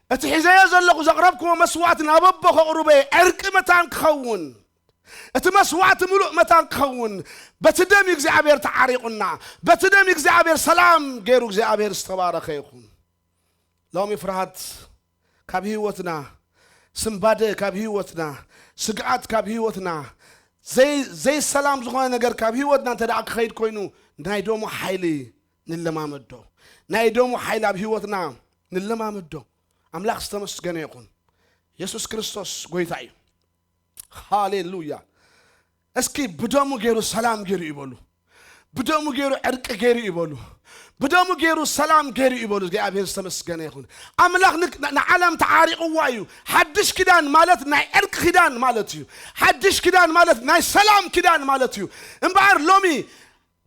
እቲ ሒዘዮ ዘለኹ ዘቕረብክዎ መስዋዕቲ ናብ ኣቦ ከቕርቦ እየ፣ ዕርቂ መታን ክኸውን፣ እቲ መስዋዕቲ ምሉእ መታን ክኸውን፣ በቲ ደም እግዚኣብሔር ተዓሪቑና፣ በቲ ደም እግዚኣብሔር ሰላም ገይሩ እግዚኣብሔር ዝተባረኸ ይኹን።" ሎሚ ፍርሃት ካብ ህይወትና፣ ስንባደ ካብ ህይወትና፣ ስግኣት ካብ ህይወትና፣ ዘይ-፣ ዘይሰላም ዝኾነ ነገር ካብ ህይወትና እንተ ደኣ ክኸይድ ኮይኑ፣ ናይ ደሙ ሓይሊ ንለማመዶ። ናይ ደሙ ሓይሊ ኣብ ህይወትና ንለማመዶ። ኣምላኽ ዝተመስገነ ይኹን። የሱስ ክርስቶስ ጎይታ እዩ። ሃሌሉያ። እስኪ ብደሙ ገይሩ ሰላም ገይሩ ይበሉ። ብደሙ ገይሩ ዕርቂ ገይሩ ይበሉ። ብደሙ ገይሩ ሰላም ገይሩ ይበሉ። እግዚኣብሔር ዝተመስገነ ይኹን። ኣምላኽ ን-፣ ን-፣ ንዓለም ተዓሪቕዋ እዩ። ሓድሽ ኪዳን ማለት ናይ ዕርቂ ኪዳን ማለት እዩ። ሓድሽ ኪዳን ማለት ናይ ሰላም ኪዳን ማለት እዩ። እምበኣር ሎሚ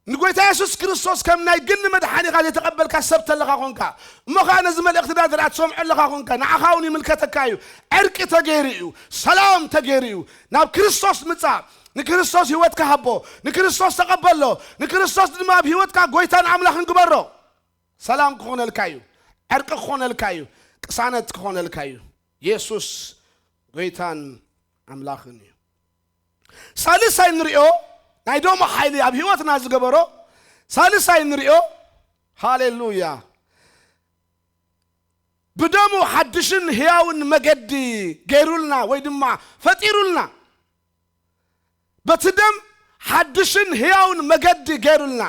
ንጎይታ የሱስ ክርስቶስ ከም ናይ ግሊ መድሓኒኻ ዘይተቐበልካ ሰብ ተለኻ ኾንካ፣ እሞ ኸዓ ነዚ መልእኽትና እንተ ደኣ ትሰምዖ ኣለኻ ኾንካ፣ ንዓኻ እውን ይምልከተካ እዩ። ዕርቂ ተገይሩ እዩ። ሰላም ተገይሩ እዩ። ናብ ክርስቶስ ምጻእ፣ ንክርስቶስ ህይወትካ ሃቦ፣ ንክርስቶስ ተቐበሎ፣ ንክርስቶስ ድማ ኣብ ህይወትካ ጎይታን ኣምላኽን ግበሮ። ሰላም ክኾነልካ እዩ። ዕርቂ ክኾነልካ እዩ። ቅሳነት ክኾነልካ እዩ። የሱስ ጎይታን ኣምላኽን እዩ። ሳልሳይ ንሪኦ፣ ናይ ደሙ ሓይሊ ኣብ ህይወትና ዝገበሮ ሳልሳይ ንሪኦ። ሃሌሉያ። ብደሙ ሓድሽን ህያውን መገዲ ገይሩልና ወይ ድማ ፈጢሩልና። በቲ ደም ሓድሽን ህያውን መገዲ ገይሩልና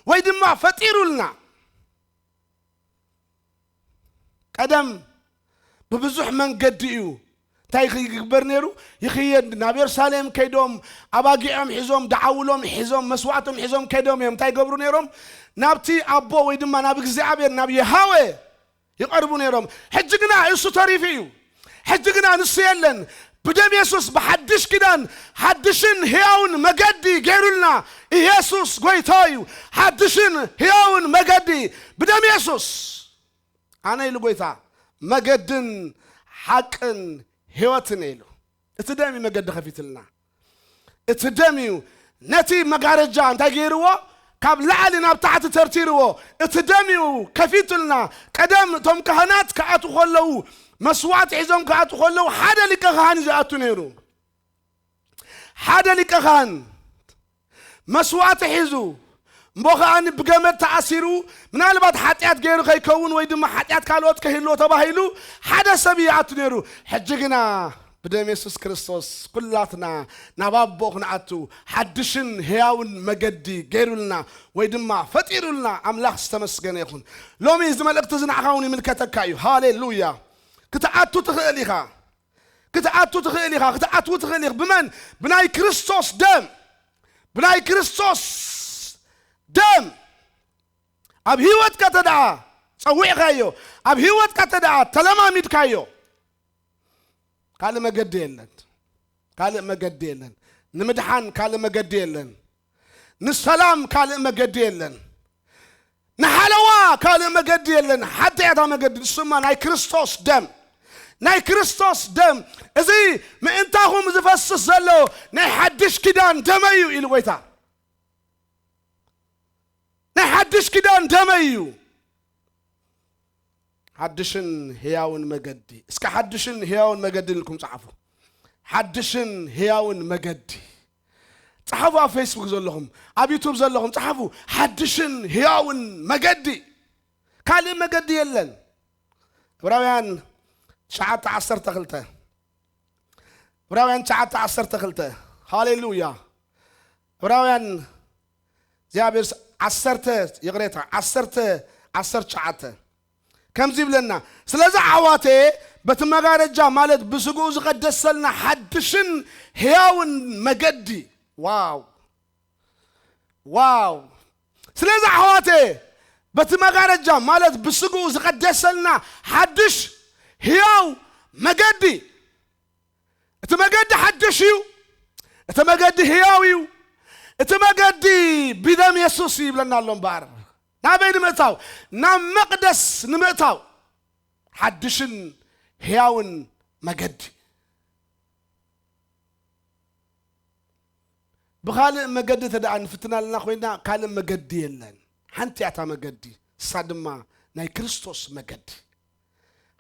ወይ ድማ ፈጢሩልና። ቀደም ብብዙሕ መንገዲ እዩ እንታይ ይግበር ነይሩ? ይኽየድ። ናብ የሩሳሌም ከይዶም ኣባጊዖም ሒዞም፣ ደዓውሎም ሒዞም፣ መስዋዕቶም ሒዞም ከይዶም እዮም እንታይ ይገብሩ ነይሮም? ናብቲ ኣቦ ወይ ድማ ናብ እግዚኣብሔር፣ ናብ የሃወ ይቐርቡ ነይሮም። ሕጂ ግና እሱ ተሪፉ እዩ። ሕጂ ግና ንሱ የለን። ብደም የሱስ ብሓድሽ ኪዳን ሓድሽን ህያውን መገዲ ገይሩልና። ኢየሱስ ጎይታ እዩ። ሓድሽን ህያውን መገዲ ብደም የሱስ። ኣነ ኢሉ ጎይታ፣ መገድን ሓቅን ህይወትን ኢሉ። እቲ ደም እዩ መገዲ ከፊትልና። እቲ ደም እዩ ነቲ መጋረጃ እንታይ ገይርዎ? ካብ ላዕሊ ናብ ታሕቲ ተርቲርዎ። እቲ ደም እዩ ከፊቱልና። ቀደም እቶም ካህናት ክኣትዉ ከለዉ፣ መስዋዕቲ ሒዞም ክኣትዉ ከለዉ፣ ሓደ ሊቀ ካህን እዩ ዝኣቱ ነይሩ። ሓደ ሊቀ ካህን መስዋዕቲ ሒዙ፣ እሞ ኸኣ ብገመድ ተኣሲሩ፣ ምናልባት ሓጢኣት ገይሩ ከይከውን ወይ ድማ ሓጢኣት ካልኦት ከይህልዎ ተባሂሉ ሓደ ሰብ ይኣቱ ነይሩ። ሕጂ ግና ብደም የሱስ ክርስቶስ ኩላትና ናብ ኣቦ ክንኣቱ ሓድሽን ህያውን መገዲ ገይሩልና ወይ ድማ ፈጢሩልና ኣምላኽ ዝተመስገነ ይኹን። ሎሚ እዚ መልእኽቲ እዚ ንዓኻ እውን ይምልከተካ እዩ። ሃሌሉያ። ክትኣቱ ትኽእል ኢኻ። ክትኣቱ ትኽእል ኢኻ። ክትኣትዉ ትኽእል ኢኻ። ብመን? ብናይ ክርስቶስ ደም። ብናይ ክርስቶስ ደም። ኣብ ህይወትካ ተደኣ ጸዊዕካዮ፣ ኣብ ህይወትካ ተደኣ ተለማሚድካዮ፣ ካልእ መገዲ የለን። ካልእ መገዲ የለን። ንምድሓን ካልእ መገዲ የለን። ንሰላም ካልእ መገዲ የለን። ንሓለዋ ካልእ መገዲ የለን። ሓንቲ እያ እታ መገዲ፣ ንሱማ ናይ ክርስቶስ ደም። ናይ ክርስቶስ ደም። እዚ ምእንታኹም ዝፈስስ ዘሎ ናይ ሓድሽ ኪዳን ደመይ እዩ ኢሉ ጎይታ። ናይ ሓድሽ ኪዳን ደመይ እዩ። ሓድሽን ህያውን መገዲ። እስከ ሓድሽን ህያውን መገዲ ኢልኩም ጸሓፉ። ሓድሽን ህያውን መገዲ። ጸሓፉ፣ ኣብ ፌስቡክ ዘለኹም፣ ኣብ ዩቱብ ዘለኹም ጸሓፉ። ሓድሽን ህያውን መገዲ። ካልእ መገዲ የለን። ዕብራውያን ትሽዓተ ዓሰርተ ክልተ፣ ዕብራውያን ትሽዓተ ዓሰርተ ክልተ። ሃሌሉያ። ዕብራውያን እግዚኣብሔር ስ-፣ ዓሰርተ፣ ይቕሬታ፣ ዓሰርተ፣ ዓሰርተ ትሽዓተ ከምዚ ይብለና፣ ስለዚ ኣሕዋቴ፣ በቲ መጋረጃ ማለት ብስግኡ ዝቐደሰልና ሓድሽን ሕያውን መገዲ። ዋው! ዋው! ስለዚ ኣሕዋቴ፣ በቲ መጋረጃ ማለት ብስግኡ ዝቐደሰልና ሓድሽ ሕያው መገዲ። እቲ መገዲ ሓድሽ እዩ። እቲ መገዲ ሕያው እዩ። እቲ መገዲ ብደም የሱስ እዩ ይብለና ኣሎ እምበኣር። ናበይ ንምእታው? ናብ መቕደስ ንምእታው። ሓድሽን ሕያውን መገዲ። ብኻልእ መገዲ እንተ ደኣ ንፍትን ኣለና ኮይንና፣ ካልእ መገዲ የለን። ሓንቲ እያ እታ መገዲ፣ እሳ ድማ ናይ ክርስቶስ መገዲ።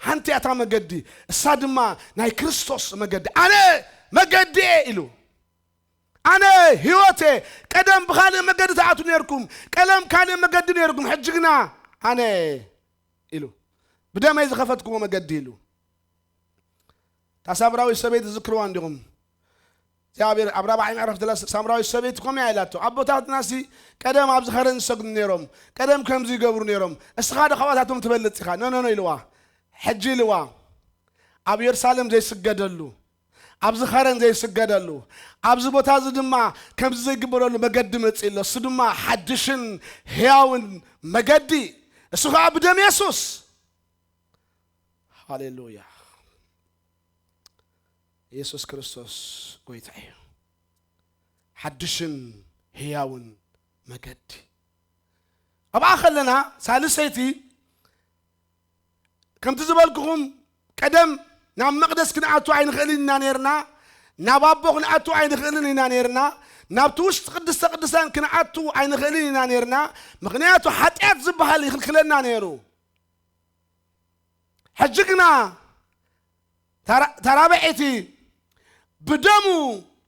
ሓንቲ እያ እታ መገዲ፣ እሳ ድማ ናይ ክርስቶስ መገዲ። "ኣነ መገዲ እየ" ኢሉ። "ኣነ ህይወት እየ። ቀደም ብኻልእ መገዲ ትኣትዉ ነይርኩም፣ ቀደም ካልእ መገዲ ነይርኩም፣ ሕጂ ግና ኣነ" ኢሉ። "ብደመይ ዝኸፈትክዎ መገዲ" ኢሉ። እታ ሳምራዊት ሰበይቲ ትዝክርዋ እንዲኹም? እግዚኣብሔር ኣብ ራብዓይ ምዕራፍ ዘላ ሳምራዊት ሰበይቲ ከምኡ እያ ኢላቶ። "ኣቦታትናሲ ቀደም ኣብዚ ኸረን ዝሰግዱ ነይሮም፣ ቀደም ከምዚ ይገብሩ ነይሮም፣ እስኻ ዶ ካብኣታቶም ትበልጽ ኢኻ?" "ኖ፣ ኖ፣ ኖ" ኢልዋ። "ሕጂ" ኢልዋ፣ "ኣብ የሩሳሌም ዘይስገደሉ፣ ኣብዚ ኸረን ዘይስገደሉ፣ ኣብዚ ቦታ እዚ ድማ ከምዚ ዘይግበረሉ መገዲ መጺእ ኣሎ። እሱ ድማ ሓድሽን ሕያውን መገዲ፣ እሱ ኸዓ ብደም የሱስ" ሃሌሉያ። የሱስ ክርስቶስ ጎይታ እዩ። ሓድሽን ህያውን መገዲ። ኣብኣ ከለና ሳልሰይቲ፣ ከምቲ ዝበልኩኹም፣ ቀደም ናብ መቕደስ ክንኣቱ ኣይንኽእልን ኢና ነይርና፣ ናብ ኣቦ ክንኣቱ ኣይንኽእልን ኢና ነይርና፣ ናብቲ ውሽጢ ቅድስተ ቅዱሳን ክንኣቱ ኣይንኽእልን ኢና ነይርና፣ ምኽንያቱ ሓጢኣት ዝበሃል ይኽልክለና ነይሩ። ሕጂ ግና ታራ-፣ ታራብዒቲ ብደሙ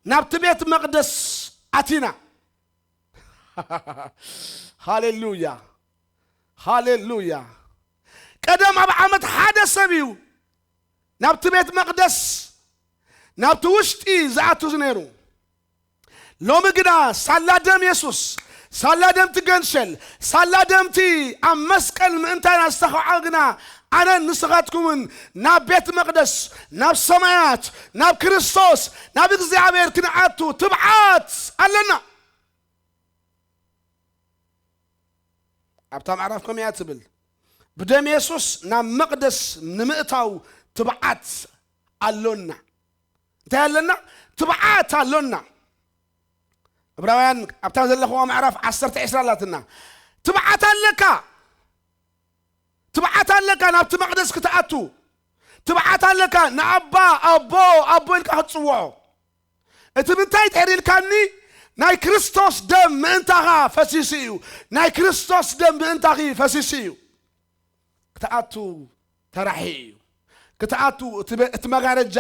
ናብቲ ቤት መቕደስ ኣቲና። ሃሌሉያ፣ ሃሌሉያ። ቀደም ኣብ ዓመት ሓደ ሰብ እዩ ናብቲ ቤት መቕደስ፣ ናብቲ ውሽጢ ዝኣቱ ነይሩ። ሎሚ ግና ሳላ ደም የሱስ፣ ሳላ ደም ትገንሸል፣ ሳላ ደምቲ ኣብ መስቀል ምእንታና ዝተኸዓ ግና ኣነን ንስኻትኩምን ናብ ቤት መቕደስ፣ ናብ ሰማያት፣ ናብ ክርስቶስ፣ ናብ እግዚኣብሔር ክንኣቱ ትብዓት ኣለና። ኣብታ ምዕራፍ ከምኡ እያ ትብል፣ ብደም የሱስ ናብ መቕደስ ንምእታው ትብዓት ኣሎና። እንታይ ኣለና? ትብዓት ኣሎና። ዕብራውያን ኣብታ ዘለኽዋ ምዕራፍ ዓሰርተ ዒስራ ኣላትና። ትብዓት ኣለካ። ትብዓት ኣለካ ናብቲ መቕደስ ክትኣቱ። ትብዓት ኣለካ ንኣባ ኣቦ፣ ኣቦ ኢልካ ክትጽውዖ። እቲ ምንታይ ድሕሪ ኢልካኒ፣ ናይ ክርስቶስ ደም ምእንታኻ ፈሲሱ እዩ። ናይ ክርስቶስ ደም ምእንታኺ ፈሲሱ እዩ። ክትኣቱ ተራሒ እዩ። ክትኣቱ እቲ በ-፣ እቲ መጋረጃ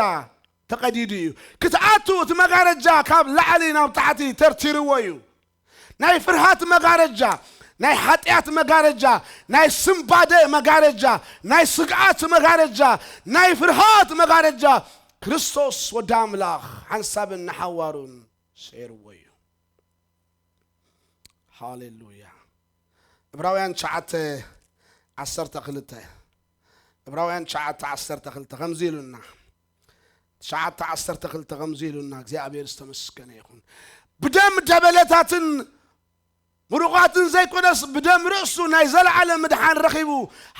ተቐዲዱ እዩ። ክትኣቱ እቲ መጋረጃ ካብ ላዕሊ ናብ ታሕቲ ተርቲርዎ እዩ። ናይ ፍርሃት መጋረጃ፣ ናይ ሓጢኣት መጋረጃ፣ ናይ ስንባደ መጋረጃ፣ ናይ ስግኣት መጋረጃ፣ ናይ ፍርሃት መጋረጃ ክርስቶስ ወዲ ኣምላኽ ሓንሳብን ንሓዋሩን ሰይርዎ እዩ። ሃሌሉያ። ዕብራውያን ትሽዓተ ዓሰርተ ክልተ፣ ዕብራውያን ትሽዓተ ዓሰርተ ክልተ ከምዚ ኢሉና፣ ትሽዓተ ዓሰርተ ክልተ ከምዚ ኢሉና፣ እግዚኣብሔር ዝተመስገነ ይኹን። ብደም ደበለታትን ምሩቓትን ዘይኮነስ፣ ብደም ርእሱ ናይ ዘለዓለም ምድሓን ረኺቡ፣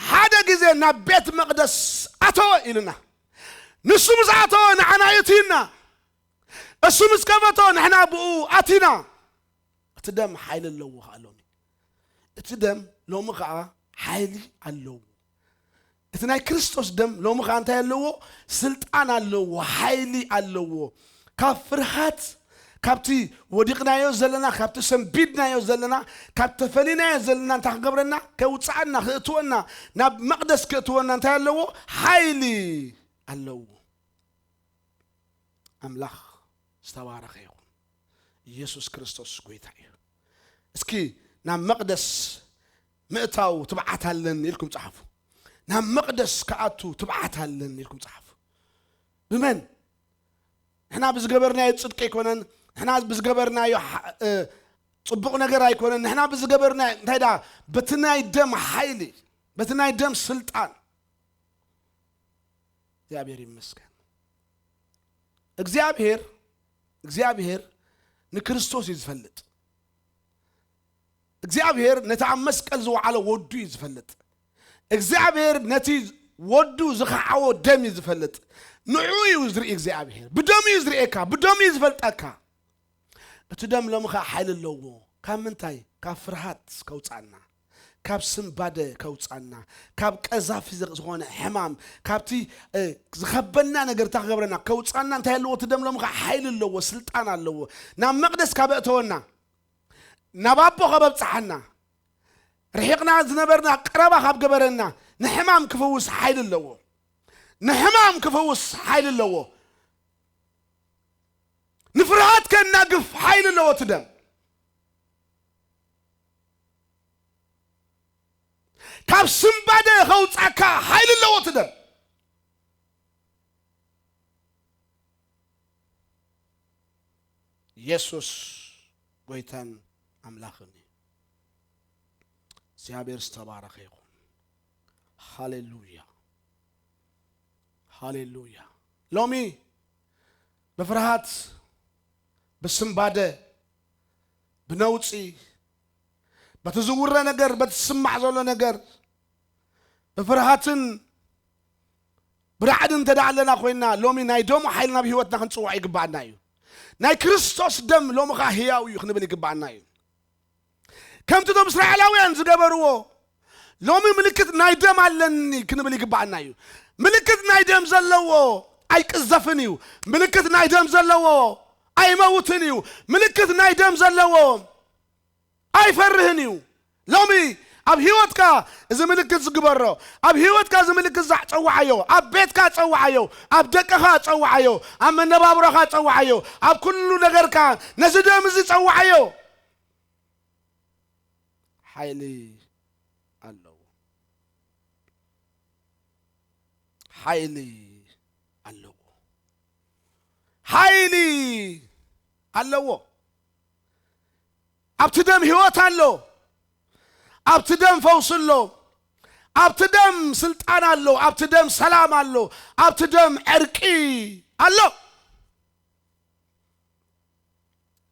ሓደ ግዜ ናብ ቤት መቕደስ ኣተወ ኢሉና። ንሱ ምስ ኣተወ ንዓና የእትዩና። እሱ ምስ ከፈቶ ንሕና ብኡ ኣቲና። እቲ ደም ሓይሊ ኣለዎ ኸዓ ሎሚ። እቲ ደም ሎሚ ኸዓ ሓይሊ ኣለዎ። እቲ ናይ ክርስቶስ ደም ሎሚ ኸዓ እንታይ ኣለዎ? ስልጣን ኣለዎ፣ ሓይሊ ኣለዎ። ካብ ፍርሃት፣ ካብቲ ወዲቕናዮ ዘለና፣ ካብቲ ሰንቢድናዮ ዘለና፣ ካብ ተፈሊናዮ ዘለና እንታይ ክገብረና? ከውፅኣና፣ ክእትወና፣ ናብ መቕደስ ክእትወና እንታይ ኣለዎ? ሓይሊ ኣለዎ። ኣምላኽ ዝተባረኸ ይኹን። ኢየሱስ ክርስቶስ ጎይታ እዩ። እስኪ ናብ መቕደስ ምእታው ትብዓት ኣለኒ ኢልኩም ጸሓፉ። ናብ መቕደስ ክኣቱ ትብዓት ኣለኒ ኢልኩም ጸሓፉ። ብመን? ንሕና ብዝገበርናዮ ጽድቂ ኣይኮነን፣ ንሕና ብዝገበርናዮ ሓ-፣ እ፣ ጽቡቕ ነገር ኣይኮነን፣ ንሕና ብዝገበርናዮ፣ እንታይ ደኣ፣ በቲ ናይ ደም ሓይሊ፣ በቲ ናይ ደም ስልጣን። እግዚኣብሔር ይመስገን። እግዚኣብሔር፣ እግዚኣብሔር ንክርስቶስ እዩ ዝፈልጥ። እግዚኣብሔር ነቲ ኣብ መስቀል ዝወዓሎ ወዱ እዩ ዝፈልጥ። እግዚኣብሔር ነቲ ወዱ ዝኸዓዎ ደም እዩ ዝፈልጥ። ንዑ እዩ ዝርኢ እግዚኣብሔር። ብደሙ እዩ ዝርእየካ፣ ብደሙ እዩ ዝፈልጠካ። እቲ ደም ሎሚ ኸዓ ሓይሊ ኣለዎ። ካብ ምንታይ? ካብ ፍርሃት ከውጻና፣ ካብ ስንባደ ከውጻና፣ ካብ ቀዛፊ ዝኽ-፣ ዝኾነ ሕማም፣ ካብቲ፣ እ፣ ዝኸበና ነገር፣ እታ ክገብረና ከውጻና እንታይ ኣለዎ? እቲ ደም ሎሚ ኸዓ ሓይሊ ኣለዎ፣ ስልጣን ኣለዎ። ናብ መቕደስ ካብ ኣእተወና፣ ናብ ኣቦ ካብ ኣብጽሓና፣ ርሒቕና ዝነበርና ቀረባ ካብ ገበረና፣ ንሕማም ክፍውስ ሓይሊ ኣለዎ። ንሕማም ክፍውስ ሓይሊ ኣለዎ። ንፍርሃት ከናግፍ ሓይሊ ኣለዎ እቲ ደም። ካብ ስንባደ ከውጻካ ሓይሊ ኣለዎ እቲ ደም። የሱስ ጎይታን ኣምላኽን እዩ። እግዚኣብሔር ዝተባረኸ ይኹን። ሃሌሉያ፣ ሃሌሉያ። ሎሚ ብፍርሃት፣ ብስንባደ፣ ብነውጺ፣ በቲ ዝውረ ነገር፣ በቲ ዝስማዕ ዘሎ ነገር፣ ብፍርሃትን ብራዕድን እንተ ደኣ ኣለና ኮይንና፣ ሎሚ ናይ ደሙ ሓይሊ ናብ ህይወትና ክንጽውዕ ይግብኣና እዩ። ናይ ክርስቶስ ደም ሎሚ ኸኣ ህያው እዩ ክንብል ይግብኣና እዩ። ከምቲ እቶም እስራኤላውያን ዝገበርዎ፣ ሎሚ ምልክት ናይ ደም ኣለኒ ክንብል ይግብኣና እዩ። ምልክት ናይ ደም ዘለዎ ኣይቅዘፍን እዩ። ምልክት ናይ ደም ዘለዎ ኣይመውትን እዩ። ምልክት ናይ ደም ዘለዎ ኣይፈርህን እዩ። ሎሚ ኣብ ህይወትካ እዚ ምልክት ዝግበሮ፣ ኣብ ህይወትካ እዚ ምልክት ዛ-፣ ጸውዓዮ፣ ኣብ ቤትካ ጸውዓዮ፣ ኣብ ደቅኻ ጸውዓዮ፣ ኣብ መነባብሮኻ ጸውዓዮ፣ ኣብ ኩሉ ነገርካ ነዚ ደም እዚ ጸውዓዮ። ሓይሊ ኣለዎ። ሓይሊ ኣለዎ። ሓይሊ ኣለዎ። ኣብቲ ደም ህይወት ኣሎ። ኣብቲ ደም ፈውሲ ኣሎ። ኣብቲ ደም ስልጣን ኣሎ። ኣብቲ ደም ሰላም ኣሎ። ኣብቲ ደም ዕርቂ ኣሎ።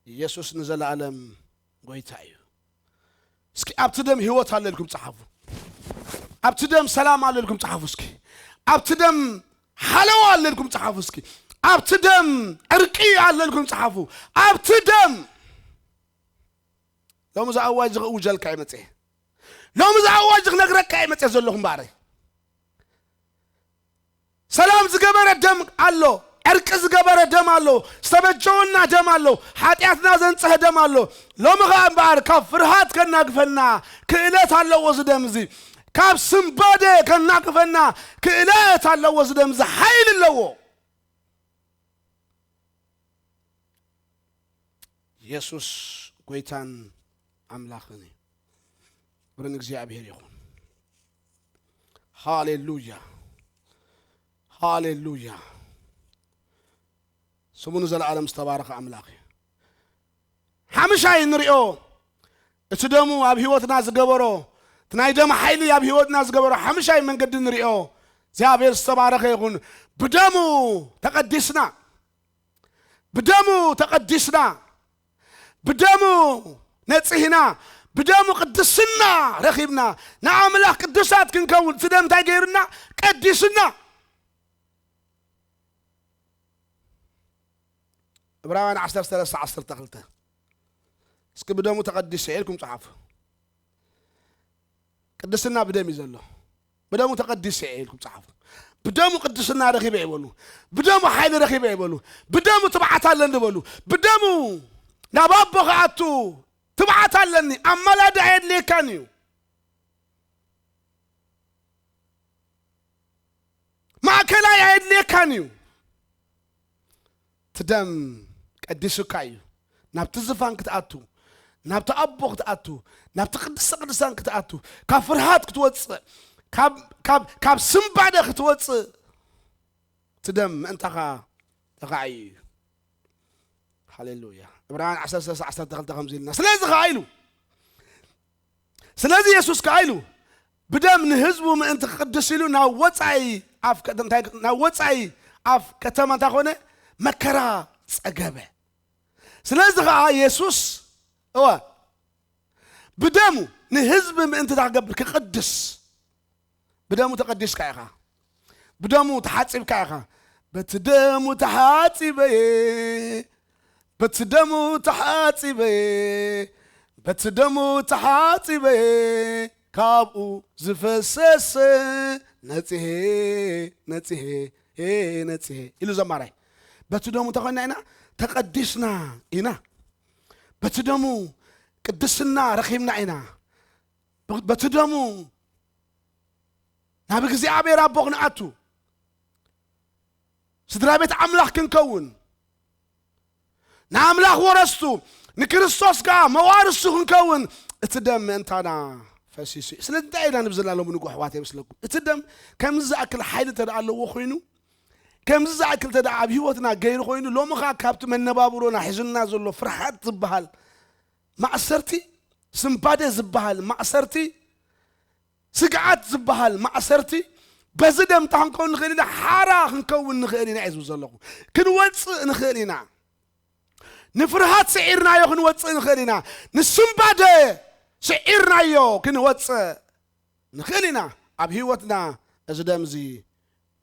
ኢየሱስ ንዘለኣለም ጎይታ እዩ። እስኪ ኣብቲ ደም ህይወት ኣሎ ኢልኩም ጸሓፉ። ኣብቲ ደም ሰላም ኣሎ ኢልኩም ጸሓፉ እስኪ። ኣብቲ ደም ሓለዋ ኣሎ ኢልኩም ጸሓፉ እስኪ። ኣብቲ ደም ዕርቂ ኣሎ ኢልኩም ጸሓፉ። ኣብቲ ደም ሎሚ እዚ ኣዋጅ እዚ ክእውጀልካ እየ መጽየ። ሎሚ እዚ ኣዋጅ እዚ ክነግረካ እየ መጽየ ዘለኹ እምበኣረይ። ሰላም ዝገበረ ደም ኣሎ፣ ዕርቂ ዝገበረ ደም ኣሎ፣ ዝተበጀወና ደም ኣሎ፣ ሓጢኣትና ዘንጽሀ ደም ኣሎ። ሎሚ ኸኣ እምበኣር ካብ ፍርሃት ከናግፈና ክእለት ኣለዎ እዚ ደም እዚ። ካብ ስንባደ ከናግፈና ክእለት ኣለዎ እዚ ደም እዚ፣ ሓይሊ ኣለዎ። የሱስ ጎይታን ኣምላኽን እዩ። ክብሪ ንእግዚኣብሔር ይኹን። ሃሌሉያ፣ ሃሌሉያ። ስሙ ንዘለኣለም ዝተባረኸ ኣምላኽ እዩ። ሓምሻይ ንሪኦ፣ እቲ ደሙ ኣብ ህይወትና ዝገበሮ፣ እቲ ናይ ደም ሓይሊ ኣብ ህይወትና ዝገበሮ ሓምሻይ መንገዲ ንሪኦ። እግዚኣብሔር ዝተባረኸ ይኹን። ብደሙ ተቐዲስና፣ ብደሙ ተቐዲስና፣ ብደሙ ነጽህና፣ ብደሙ ቅድስና ረኺብና፣ ንኣምላኽ ቅዱሳት ክንከውን እቲ ደም እንታይ ገይሩና? ቀዲሱና። ዕብራውያን ዓሰርተ ሰለስተ ዓሰርተ ክልተ። እስኪ ብደሙ ተቐዲሰ ኢልኩም ጸሓፉ። ቅድስና ብደም እዩ ዘሎ። ብደሙ ተቐዲሰ ኢልኩም ጸሓፉ። ብደሙ ቅድስና ረኺበ ይበሉ። ብደሙ ሓይሊ ረኺበ ይበሉ። ብደሙ ትብዓት ኣለኒ በሉ። ብደሙ ናብ ኣቦ ክኣቱ ትብዓት ኣለኒ። ኣማላዲ ኣየድልየካን እዩ። ማእከላይ ኣየድልየካን እዩ። እቲ ደም ቀዲሱካ እዩ። ናብቲ ዝፋን ክትኣቱ፣ ናብቲ ኣቦ ክትኣቱ፣ ናብቲ ቅድስተ ቅዱሳን ክትኣቱ፣ ካብ ፍርሃት ክትወፅእ፣ ካብ፣ ካብ፣ ካብ ስንባደ ክትወፅእ፣ እቲ ደም ምእንታኻ ተኻዕዩ እዩ። ሃሌሉያ። ዕብራውያን ዓሰርተ ሰለስተ ዓሰርተ ክልተ ከምዚ ኢልና፣ ስለዚ ኸዓ ኢሉ፣ ስለዚ የሱስ ከኣ ኢሉ፣ ብደም ንህዝቡ ምእንቲ ክቕድስ ኢሉ ናብ ወጻኢ ኣፍ ከ-፣ እንታይ፣ ናብ ወጻኢ ኣፍ ከተማ እንታይ ኮነ? መከራ ጸገበ። ስለዚ ኸኣ የሱስ፣ እወ፣ ብደሙ ንህዝቢ ምእንቲ እንታይ ክገብር? ክቕድስ። ብደሙ ተቐዲስካ ኢኻ። ብደሙ ተሓጺብካ ኢኻ። በቲ ደሙ ተሓጺበ እየ፣ በቲ ደሙ ተሓጺበ እየ፣ በቲ ደሙ ተሓጺበ እየ፣ ካብኡ ዝፈሰሰ ነጽሄ፣ ነጽሄ፣ ነጽሄ ኢሉ ዘማራይ። በቲ ደሙ እንታይ ኮይና ኢና? ተቐዲስና ኢና። በቲ ደሙ ቅድስና ረኺብና ኢና። በ-፣ በቲ ደሙ ናብ እግዚኣብሔር ኣቦ ክንኣቱ፣ ስድራ ቤት ኣምላኽ ክንከውን፣ ንኣምላኽ ወረስቱ፣ ንክርስቶስ ከኣ መዋርስቱ ክንከውን እቲ ደም ምእንታና ፈሲሱ እዩ። ስለዚ እንታይ ኢና ንብል ዘለና ሎሚ ንግሆ ኣሕዋተይ ይመስለኩም? እቲ ደም ከምዚ ዝኣክል ሓይሊ እንተ ደኣ ኣለዎ ኮይኑ፣ ከምዚ ዝኣክል እንተ ደኣ ኣብ ህይወትና ገይሩ ኮይኑ፣ ሎሚ ኸኣ ካብቲ መነባብሮና ሒዙና ዘሎ ፍርሃት ዝበሃል፣ ማእሰርቲ፣ ስንባደ ዝበሃል ማእሰርቲ፣ ስግኣት ዝበሃል ማእሰርቲ፣ በዚ ደም እንታይ ክንከውን ንኽእል ኢና? ሓራ ክንከውን ንኽእል ኢና እየ ዝብል ዘለኹ። ክንወጽእ ንኽእል ኢና። ንፍርሃት ስዒርናዮ ክንወጽእ ንኽእል ኢና። ንስንባደ ስዒርናዮ ክንወጽእ ንኽእል ኢና። ኣብ ህይወትና እዚ ደም እዚ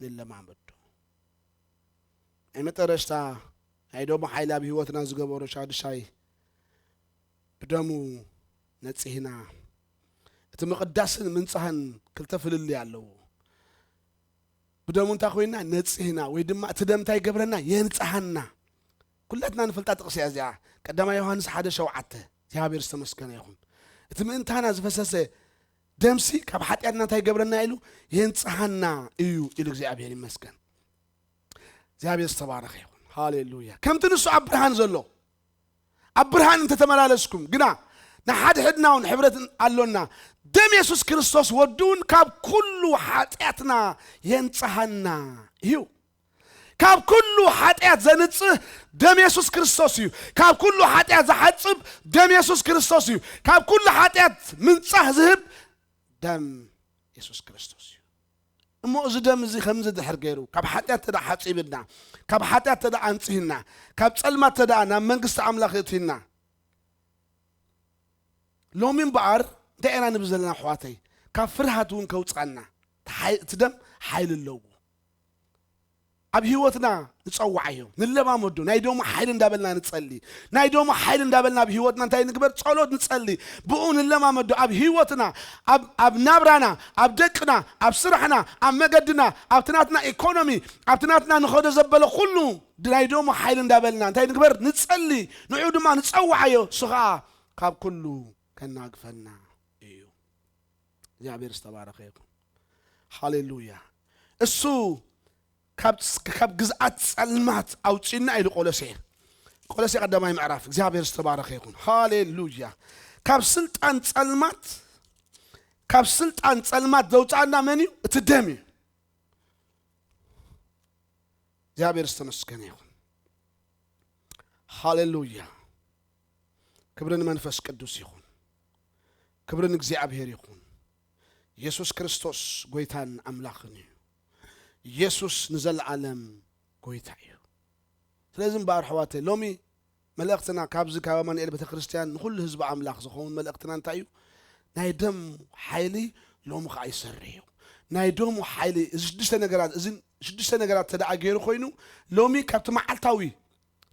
ንለማመዶ። ናይ መጠረሽታ ናይ ደሙ ሓይሊ ኣብ ህይወትና ዝገበሮ ሻድሻይ፣ ብደሙ ነጺህና። እቲ ምቕዳስን ምንጻህን ክልተ ፍልልይ ኣለዎ። ብደሙ እንታይ ኮይና? ነጺህና፣ ወይ ድማ እቲ ደም እንታይ ይገብረና? የንጽሃና። ኩላትና ንፈልጣ ጥቕሲ እያ እዚኣ። ቀዳማይ ዮሃንስ ሓደ ሸውዓተ። እግዚኣብሔር ዝተመስገነ ይኹን። እቲ ምእንታና ዝፈሰሰ ደምሲ ካብ ሓጢኣትና እንታይ ይገብረና ኢሉ? የንጽሃና እዩ ኢሉ እግዚኣብሔር ይመስገን። እግዚኣብሔር ዝተባረኸ ይኹን። ሃሌሉያ። ከምቲ ንሱ ኣብ ብርሃን ዘሎ፣ ኣብ ብርሃን እንተተመላለስኩም ግና ንሓድሕድና እውን ሕብረት ኣሎና። ደም የሱስ ክርስቶስ ወዱ እውን ካብ ኩሉ ሓጢኣትና የንጽሃና እዩ። ካብ ኩሉ ሓጢኣት ዘንጽህ ደም የሱስ ክርስቶስ እዩ። ካብ ኩሉ ሓጢኣት ዝሓጽብ ደም የሱስ ክርስቶስ እዩ። ካብ ኩሉ ሓጢኣት ምንጻህ ዝህብ ደም የሱስ ክርስቶስ እዩ። እሞ እዚ ደም እዚ ከምዚ ድሕር ገይሩ፣ ካብ ሓጢኣት ተደኣ ሓጺብና፣ ካብ ሓጢኣት ተደኣ ኣንጽህና፣ ካብ ጸልማት ተደኣ ናብ መንግስቲ ኣምላኽ እእቲና፣ ሎሚ እምበኣር እንታይ ኢና ንብል ዘለና ኣሕዋተይ? ካብ ፍርሃት እውን ከውጽኣና። እቲ ሓይ-፣ እቲ ደም ሓይሊ ኣለዎ። ኣብ ህይወትና ንጸውዓዮ፣ ንለማመዶ፣ ናይ ደሙ ሓይሊ እንዳበልና ንጸሊ። ናይ ደሙ ሓይሊ እንዳበልና ኣብ ህይወትና እንታይ ንግበር? ጸሎት ንጸሊ። ብኡ ንለማመዶ። ኣብ ህይወትና፣ ኣብ፣ ኣብ ናብራና፣ ኣብ ደቅና፣ ኣብ ስራሕና፣ ኣብ መገድና፣ ኣብቲ ናትና ኢኮኖሚ፣ ኣብቲ ናትና ንኸዶ ዘበለ ኩሉ ናይ ደሙ ሓይሊ እንዳበልና እንታይ ንግበር? ንጸሊ። ንዑ ድማ ንጸውዓዮ። እሱ ኸኣ ካብ ኩሉ ከናግፈና እዩ። እግዚኣብሔር ዝተባረኸ ይኹን። ሃሌሉያ። እሱ ካብ፣ ካብ ግዝኣት ጸልማት ኣውጺእና ኢሉ ቆሎሴ። ቆሎሴ ቀዳማይ ምዕራፍ። እግዚኣብሔር ዝተባረኸ ይኹን። ሃሌሉያ። ካብ ስልጣን ጸልማት፣ ካብ ስልጣን ጸልማት ዘውጻና መን እዩ? እቲ ደም እዩ። እግዚኣብሔር ዝተመስገነ ይኹን። ሃሌሉያ። ክብሪ ንመንፈስ ቅዱስ ይኹን። ክብሪ ንእግዚኣብሔር ይኹን። የሱስ ክርስቶስ ጎይታን ኣምላኽን እዩ። የሱስ ንዘለዓለም ጎይታ እዩ። ስለዚ እምበኣር ኣሕዋተይ፣ ሎሚ መልእኽትና ካብዚ ካብ ኣማኑኤል ቤተ ክርስቲያን ንኹሉ ህዝቢ ኣምላኽ ዝኸውን መልእኽትና እንታይ እዩ? ናይ ደም ሓይሊ ሎሚ ኸዓ ይሰርሕ እዩ። ናይ ደሙ ሓይሊ፣ እዚ ሽዱሽተ ነገራት፣ እዚ ሽዱሽተ ነገራት ተደኣ ገይሩ ኮይኑ፣ ሎሚ ካብቲ መዓልታዊ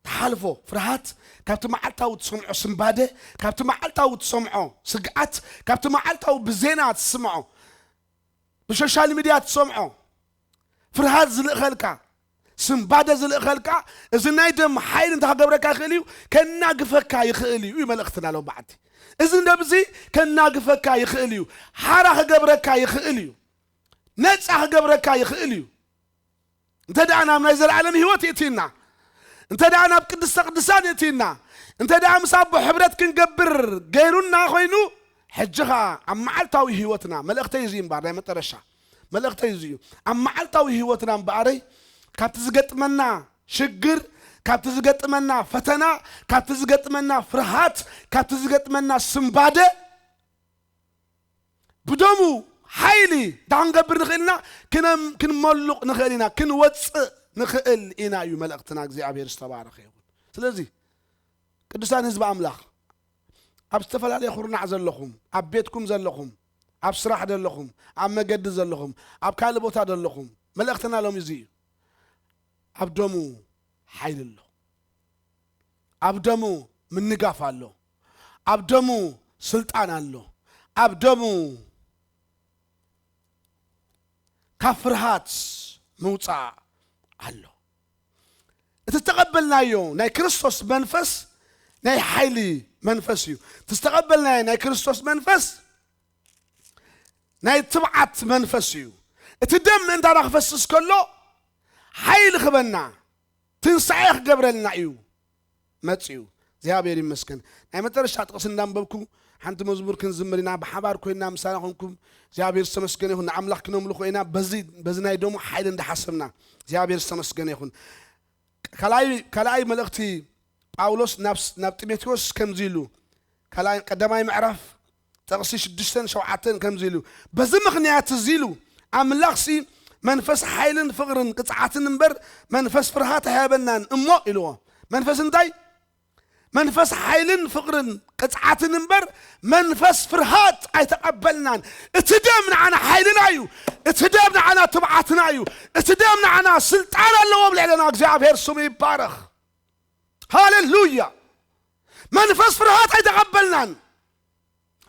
ትሓልፎ ፍርሃት፣ ካብቲ መዓልታዊ ትሰምዖ ስንባደ፣ ካብቲ መዓልታዊ ትሰምዖ ስግኣት፣ ካብቲ መዓልታዊ ብዜና ትስምዖ፣ ብሶሻል ሚድያ ትሰምዖ ፍርሃት ዝልእኸልካ፣ ስንባደ ዝልእኸልካ፣ እዚ ናይ ደም ሓይሊ እንታይ ክገብረካ ይኽእል እዩ? ከናግፈካ ይኽእል እዩ፣ እዩ መልእኽትና ሎም በዓልቲ። እዚ ነብዚ ከናግፈካ ይኽእል እዩ፣ ሓራ ክገብረካ ይኽእል እዩ፣ ነጻ ክገብረካ ይኽእል እዩ። እንተ ደኣ ናብ ናይ ዘለዓለም ህይወት ይእቲና፣ እንተ ደኣ ናብ ቅድስተ ቅዱሳን እቲና፣ እንተ ደኣ ምስ ኣቦ ሕብረት ክንገብር ገይሩና ኮይኑ፣ ሕጂ ኸኣ ኣብ መዓልታዊ ህይወትና፣ መልእኽተይ እዚ እምበኣር፣ ናይ መጠረሻ መልእኽተይ እዚ እዩ። ኣብ መዓልታዊ ህይወትና እምበኣረይ፣ ካብቲ ዝገጥመና ሽግር፣ ካብቲ ዝገጥመና ፈተና፣ ካብቲ ዝገጥመና ፍርሃት፣ ካብቲ ዝገጥመና ስምባደ፣ ብደሙ ሓይሊ እንታይ ክንገብር ንኽእል ኢና? ክነም-፣ ክንመሉቕ ንኽእል ኢና፣ ክንወጽእ ንኽእል ኢና እዩ መልእኽትና። እግዚኣብሔር ዝተባረኸ ይኹን። ስለዚ ቅዱሳን ህዝቢ ኣምላኽ፣ ኣብ ዝተፈላለየ ኩርናዕ ዘለኹም፣ ኣብ ቤትኩም ዘለኹም፣ ኣብ ስራሕ ዘለኹም፣ ኣብ መገዲ ዘለኹም፣ ኣብ ካልእ ቦታ ዘለኹም፣ መልእኽትና ሎሚ እዚ እዩ። ኣብ ደሙ ሓይሊ ኣሎ። ኣብ ደሙ ምንጋፍ ኣሎ። ኣብ ደሙ ስልጣን ኣሎ። ኣብ ደሙ ካብ ፍርሃት ምውጻእ ኣሎ። እቲ ዝተቐበልናዮ ናይ ክርስቶስ መንፈስ ናይ ሓይሊ መንፈስ እዩ። እቲ ዝተቐበልናዮ ናይ ክርስቶስ መንፈስ ናይ ትብዓት መንፈስ እዩ። እቲ ደም ምእንታና ክፈስስ ከሎ ሓይሊ ክበና ትንሳኤ ክገብረልና እዩ መጺኡ። እግዚኣብሔር ይመስገን። ናይ መጨረሻ ጥቕሲ እንዳንበብኩ ሓንቲ መዝሙር ክንዝምር ኢና። ብሓባር ኮይና ምሳና ኮንኩም እግዚኣብሔር ዝተመስገነ ይኹን። ንኣምላኽ ክነምልኾ ኢና። በዚ፣ በዚ ናይ ደሙ ሓይሊ እንዳሓሰብና እግዚኣብሔር ዝተመስገነ ይኹን። ካልኣይ፣ ካልኣይ መልእኽቲ ጳውሎስ ናብ፣ ናብ ጢሞቴዎስ ከምዚ ኢሉ፣ ካልኣይ፣ ቀዳማይ ምዕራፍ ጥቕሲ ሽዱሽተን ሸውዓተን ከምዚ ኢሉ፣ በዚ ምኽንያት እዚ ኢሉ፣ ኣምላኽሲ መንፈስ ሓይልን ፍቕርን ቅጽዓትን እምበር መንፈስ ፍርሃት ኣይሃበናን እሞ ኢልዎ። መንፈስ እንታይ? መንፈስ ሓይልን ፍቕርን ቅጽዓትን እምበር መንፈስ ፍርሃት ኣይተቐበልናን። እቲ ደም ንዓና ሓይልና እዩ። እቲ ደም ንዓና ትብዓትና እዩ። እቲ ደም ንዓና ስልጣን ኣለዎ ኣብ ልዕለና። እግዚኣብሔር ስሙ ይባረኽ። ሃሌሉያ። መንፈስ ፍርሃት ኣይተቐበልናን።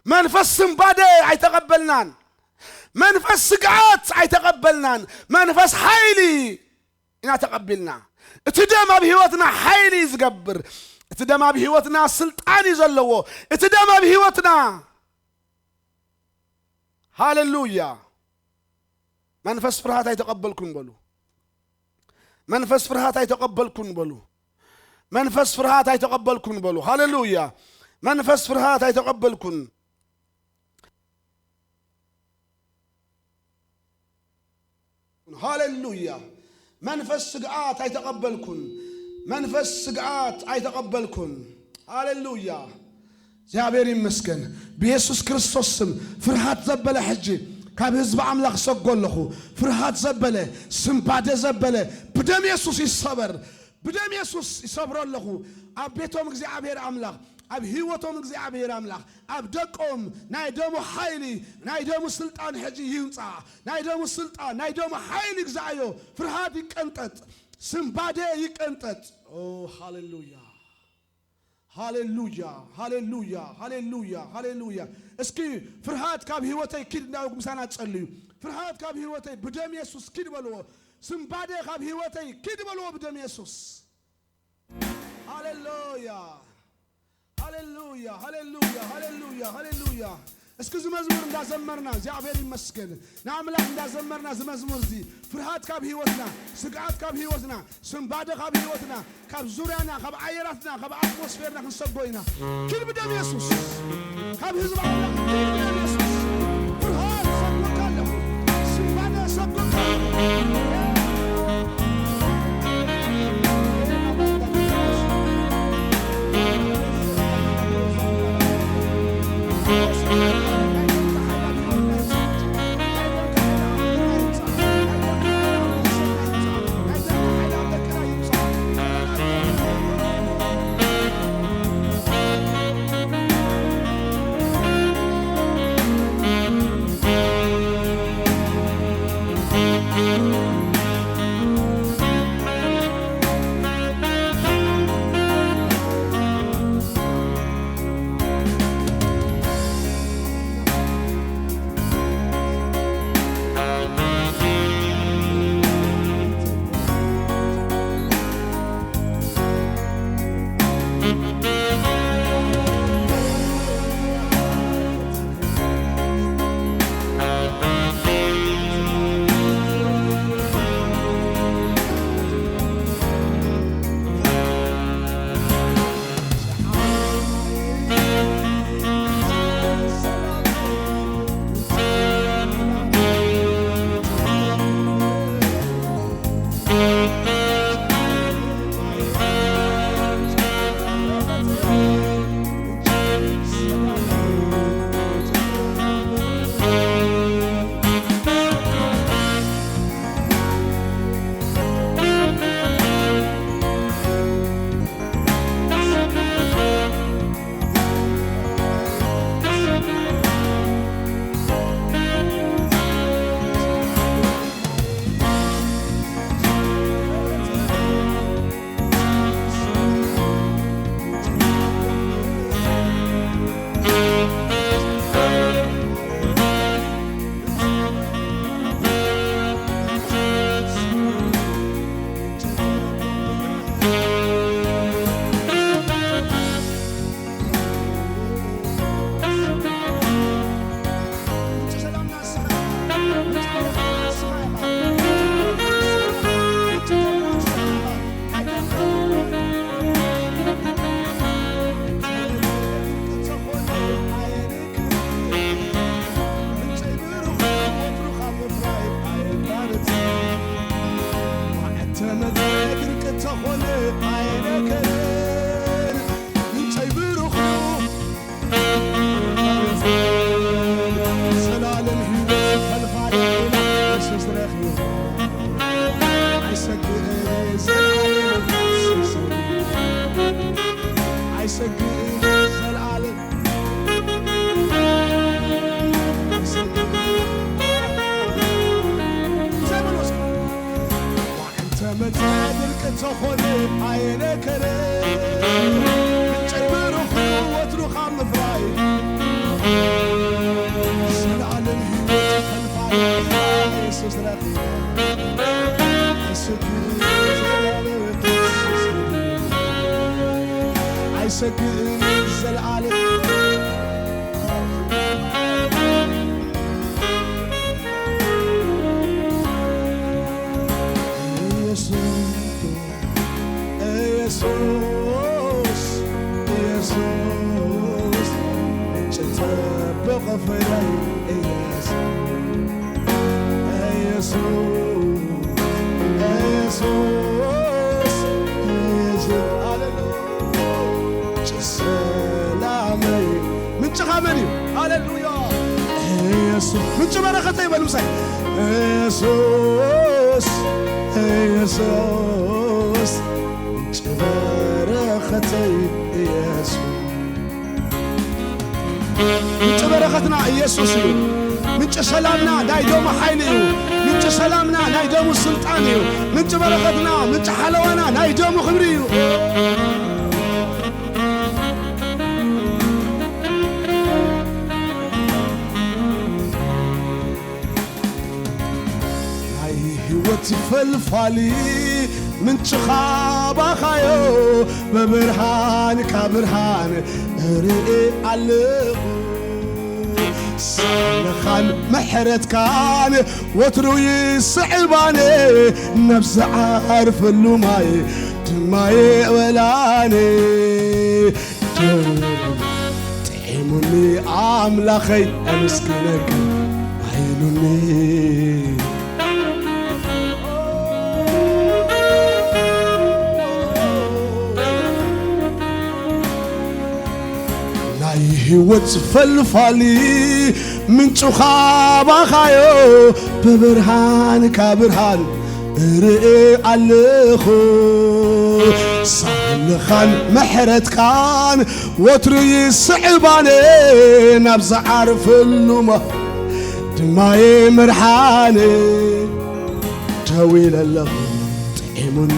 መንፈስ ስንባደ ኣይተቐበልናን። መንፈስ ስግኣት ኣይተቐበልናን። መንፈስ ሓይሊ ኢና ተቐቢልና። እቲ ደም ኣብ ህይወትና ሓይሊ እዩ ዝገብር። እቲ ደም ኣብ ህይወትና ስልጣን እዩ ዘለዎ። እቲ ደም ኣብ ህይወትና፣ ሃሌሉያ። መንፈስ ፍርሃት ኣይተቐበልኩን በሉ። መንፈስ ፍርሃት ኣይተቐበልኩን በሉ። መንፈስ ፍርሃት ኣይተቐበልኩን በሉ። ሃሌሉያ። መንፈስ ፍርሃት ኣይተቐበልኩን። ሃሌሉያ። መንፈስ ስግኣት ኣይተቐበልኩን። መንፈስ ስግኣት ኣይተቐበልኩን። ሃሌሉያ። እግዚኣብሔር ይመስገን። ብየሱስ ክርስቶስ ስም ፍርሃት ዘበለ ሕጂ ካብ ህዝቢ ኣምላኽ ሰጎ ኣለኹ። ፍርሃት ዘበለ፣ ስንባደ ዘበለ ብደም የሱስ ይሰበር። ብደም የሱስ ይሰብሮ ኣለኹ። ኣብ ቤቶም እግዚኣብሔር ኣምላኽ፣ ኣብ ህይወቶም እግዚኣብሔር ኣምላኽ፣ ኣብ ደቆም ናይ ደሙ ሓይሊ፣ ናይ ደሙ ስልጣን ሕጂ ይምጻእ። ናይ ደሙ ስልጣን፣ ናይ ደሙ ሓይሊ ይግዛእዮ። ፍርሃት ይቀንጠጥ፣ ስንባደ ይቀንጠጥ። ኦ፣ ሃሌሉያ፣ ሃሌሉያ፣ ሃሌሉያ፣ ሃሌሉያ፣ ሃሌሉያ። እስኪ ፍርሃት ካብ ህይወተይ ኪድ እንዳበልኩም ምሳና ጸልዩ። ፍርሃት ካብ ህይወተይ ብደም የሱስ ኪድ በልዎ። ስንባደ ካብ ህይወተይ ኪድ በልዎ ብደም የሱስ። ሃሌሉያ፣ ሃሌሉያ፣ ሃሌሉያ፣ ሃሌሉያ፣ ሃሌሉያ። እስኪ እዚ መዝሙር እንዳዘመርና እግዚኣብሔር ይመስገን። ንኣምላኽ እንዳዘመርና እዚ መዝሙር እዚ ፍርሃት ካብ ህይወትና፣ ስግኣት ካብ ህይወትና፣ ስንባደ ካብ ህይወትና፣ ካብ ዙርያና፣ ካብ ኣየራትና፣ ካብ ኣትሞስፌርና ክንሰጎ ኢና። ኪድ ብደም የሱስ። ካብ ህዝቢ ኣምላኽ ኪድ ብደም የሱስ። ፍርሃት ሰጎካ ኣለኹ። ስንባደ ሰጎካ ኣለኹ። ዝኾነ ኣይነከረን ምንጨይ ብሩኽ እዩ። ዘላለም ህይወት ፈልፋሊ ኢና ኢየሱስ ረኺበ። ኣይሰግእን ዘላለም ኢየሱስ። ኣይሰግእን ዘላለም። ኣይሰግእን። ዘመኖስ እንተ መጸ ድርቂ እንተኾነ ኣየነከረ። ምንጨይ ብሩኽ ወትሩ ካብ ምፍራይ። ዘለኣለም ህይወት ፈልፋሊ ኢየሱስ ረኺበ። ኣይሰግእን ዘላለም። ኣይሰግእን ዘላለም። ኢየሱስ፣ ኢየሱስ፣ ኢየሱስ፣ ጭንተ በቐፈላይ ኢየሱስ፣ ኢየሱስ፣ ኢየሱስ፣ ኢየሱስ፣ ሃሌሉያ፣ ሰላመይ። ምንጭኻ መን እዩ? ሃሌሉያ። ኢየሱስ ምንጭ በረኸተይ በሉ ምሳይ። ኢየሱስ፣ ኢየሱስ፣ ምንጭ በረኸተይ ኢየሱስ። ምንጭ በረኸትና ኢየሱስ እዩ። ምንጭ ሰላምና ናይ ደሙ ሓይሊ እዩ። ምንጭ ሰላምና ናይ ደሙ ስልጣን እዩ። ምንጭ በረኸትና፣ ምንጭ ሓለዋና ናይ ደሙ ክብሪ እዩ። ናይ ህይወት ፈልፋሊ ምንጭኻ ባኻዮ፣ ብብርሃንካ ብርሃን እርኢ ኣለኹ። ሰላምኻን ምሕረትካን ወትሩ ይስዕባኒ፣ ናብ ዝዓርፈሉ ማይ ድማ የእበላኒ። ጥዒሙኒ ኣምላኸይ ኣመስግነካ ኢሉኒ። ናይ ህይወት ፈልፋሊ ምንጭኻ ባኻዮ፣ ብብርሃንካ ብርሃን እርኢ ኣለኹ። ሳልኻን ምሕረትካን ወትሩ ይስዕባኒ፣ ናብ ዝዓርፈሉ ማይ ድማ ይምርሓኒ። ደው ኢለ ኣለኹ ጥዒሙኒ።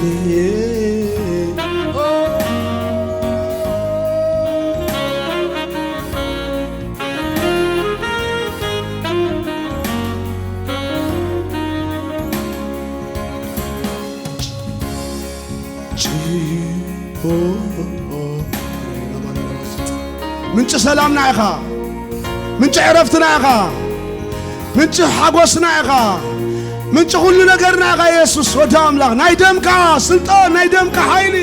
ምንጪ ሰላምና ኢኻ፣ ምንጪ ዕረፍትና ኢኻ፣ ምንጪ ሓጎስና ኢኻ፣ ምንጪ ኩሉ ነገርና ኢኻ። የሱስ ወዲ ኣምላኽ፣ ናይ ደምካ ስልጣን፣ ናይ ደምካ ሓይሊ።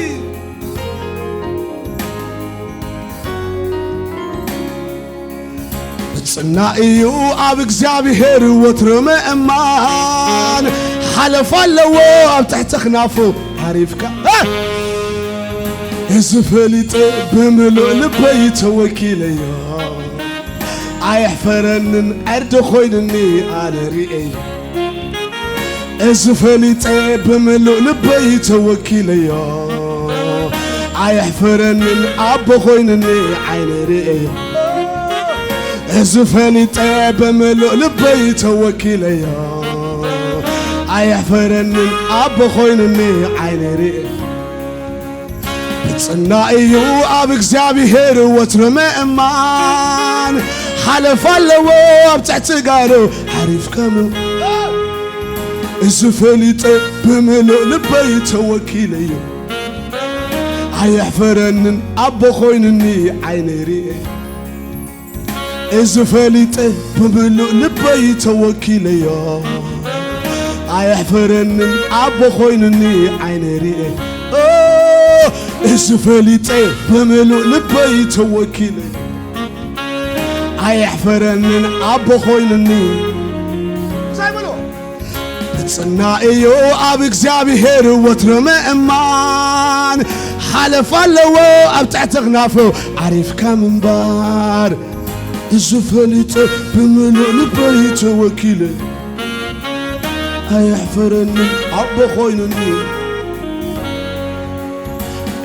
ምጽናይ እዩ ኣብ እግዚኣብሔር ወትሩ ምእማን፣ ሓለፋ ኣለዎ ኣብ ትሕቲ ክናፉ ዓሪፍካ። እ! እዚ ፈሊጠ ብምሉእ ልበይ ተወኪለዮ፣ ኣየሕፈረንን ዕርዲ ኮይኑኒ ኣነ ርእየ። እዚ ፈሊጠ ብምሉእ ልበይ ተወኪለዮ፣ ኣየሕፈረንን ኣቦ ኮይኑኒ ዓይነ ርእዮ። እዚ ፈሊጠ ብምሉእ ልበይ ተወኪለዮ፣ ኣየሕፈረንን ኣቦ ኮይኑኒ ዓይነ ርእዮ። ብጽና እዩ ኣብ እግዚኣብሔር ወትሩ ምእማን፣ ሓለፋ ኣለዎ ኣብ ትሕቲ ጋሩ ዓሪፍካ ምን። እዚ ፈሊጠ ብምሉእ ልበይ ተወኪለዮ፣ ኣየሕፈረንን ኣቦ ኮይኑኒ ዓይነ ርእየ። እዚ ፈሊጠ ብምሉእ ልበይ ተወኪለዮ፣ ኣየሕፈረንን ኣቦ ኮይኑኒ ዓይነ ርእየ። ኦ፣ እዚ ፈሊጠ ብምሉእ ልበይ ተወኪለዮ፣ ኣየሕፈረንን ኣቦ ኮይኑኒ። እንታይ በሎ? ጽና እዩ ኣብ እግዚኣብሔር ወትሮ ምእማን፣ ሓለፍ ኣለዎ ኣብ ትሕቲ ክናፉ ዓሪፍካ ምንባር። እዚ ፈሊጠ ብምሉእ ልበይ ተወኪለ፣ ኣየሕፈረኒ ኣቦ ኮይኑኒ።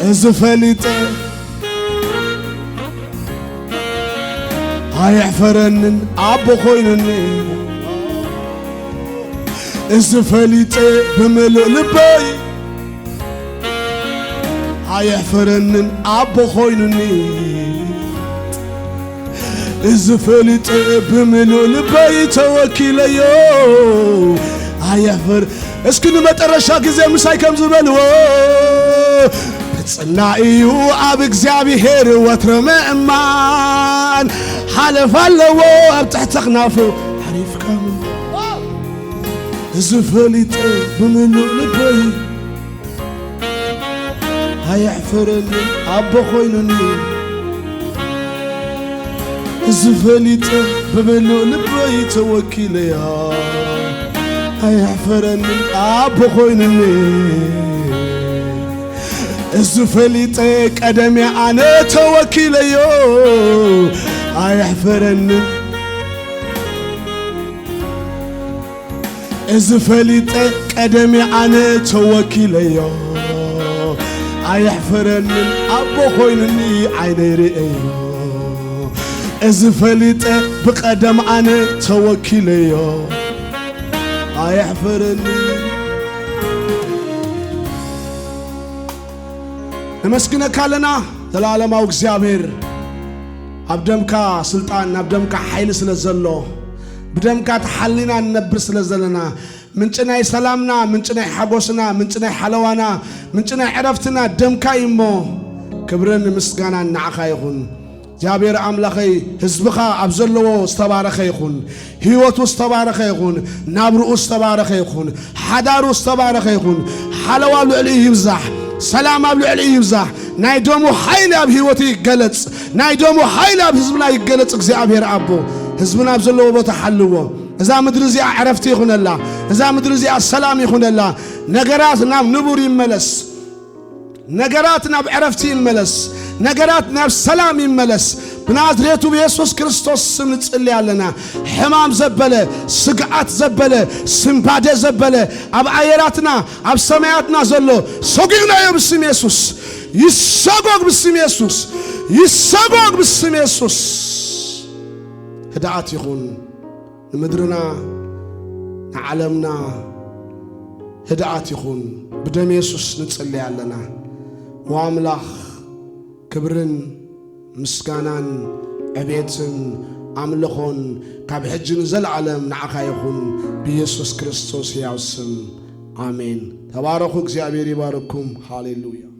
እዚ ፈሊጠ ኣየሕፈረንን ኣቦ ኮይኑኒ። እዚ ፈሊጠ ብምሉእ ልበይ ኣየሕፈረንን ኣቦ ኮይኑኒ። እዚ ፈሊጠ ብምሉእ ልበይ ተወኪለዮ ኣየሕፈር እስኪ ንመጠረሻ ግዜ ምሳይ ከም ዝበልዎ፣ ጽና እዩ ኣብ እግዚኣብሔር ወትሮ ምእማን፣ ሓለፍ ኣለዎ ኣብ ትሕቲ ክናፉ ዓሪፍካ ምንባር። እዚ ፈሊጠ ብምሉእ ልበይ ኣየሕፈረኒ ኣቦ ኮይኑኒ። እዚ ፈሊጠ ብምሉእ ልበይ ተወኪለያ ኣየሕፈረኒ ኣቦ ኮይኑኒ። እዚ ፈሊጠ ቀደም ኣነ ተወኪለዮ ኣየሕፈረኒ። እዚ ፈሊጠ ቀደም ኣነ ተወኪለዮ ኣየሕፈረንን ኣቦ ኮይኑኒ ዓይነይ ርእዮ። እዚ ፈሊጠ ብቐደም ኣነ ተወኪለዮ ኣየሕፈረኒ። ነመስግነካ ኣለና ዘላለማዊ እግዚኣብሔር፣ ኣብ ደምካ ስልጣን ኣብ ደምካ ሓይሊ ስለ ዘሎ፣ ብደምካ ተሓሊና ንነብር ስለ ዘለና፣ ምንጪ ናይ ሰላምና፣ ምንጪ ናይ ሓጎስና፣ ምንጪ ናይ ሓለዋና፣ ምንጪ ናይ ዕረፍትና ደምካ እዩ እሞ፣ ክብርን ምስጋናን ንዓኻ ይኹን። እግዚኣብሔር ኣምላኸይ፣ ህዝብኻ ኣብ ዘለዎ ዝተባረኸ ይኹን፣ ህይወቱ ዝተባረኸ ይኹን፣ ናብርኡ ዝተባረኸ ይኹን፣ ሓዳሩ ዝተባረኸ ይኹን። ሓለዋ ኣብ ልዕሊኡ ይብዛሕ፣ ሰላም ኣብ ልዕሊኡ ይብዛሕ። ናይ ደሙ ሓይሊ ኣብ ህይወቱ ይገለጽ፣ ናይ ደሙ ሓይሊ ኣብ ህዝብና ይገለጽ። እግዚኣብሔር ኣቦ፣ ህዝብና ኣብ ዘለዎ ቦታ ሓልዎ። እዛ ምድሪ እዚኣ ዕረፍቲ ይኹነላ፣ እዛ ምድሪ እዚኣ ሰላም ይኹነላ። ነገራት ናብ ንቡር ይመለስ። ነገራት ናብ ዕረፍቲ ይመለስ። ነገራት ናብ ሰላም ይመለስ። ብናዝሬቱ ብየሱስ ክርስቶስ ስም ንጽሊ ኣለና። ሕማም ዘበለ፣ ስግኣት ዘበለ፣ ስንባደ ዘበለ ኣብ ኣየራትና ኣብ ሰማያትና ዘሎ ሰጒግናዮ ብስም የሱስ። ይሰጎግ ብስም የሱስ። ይሰጎግ ብስም የሱስ። ህድኣት ይኹን። ንምድርና ንዓለምና ህድኣት ይኹን። ብደም የሱስ ንጽሊ ኣለና። ወኣምላኽ ክብርን ምስጋናን ዕቤትን ኣምልኾን ካብ ሕጂ ንዘለዓለም ንዓኻ ይኹን፣ ብየሱስ ክርስቶስ ሕያው ስም ኣሜን። ተባረኹ። እግዚኣብሔር ይባርኩም። ሃሌሉያ።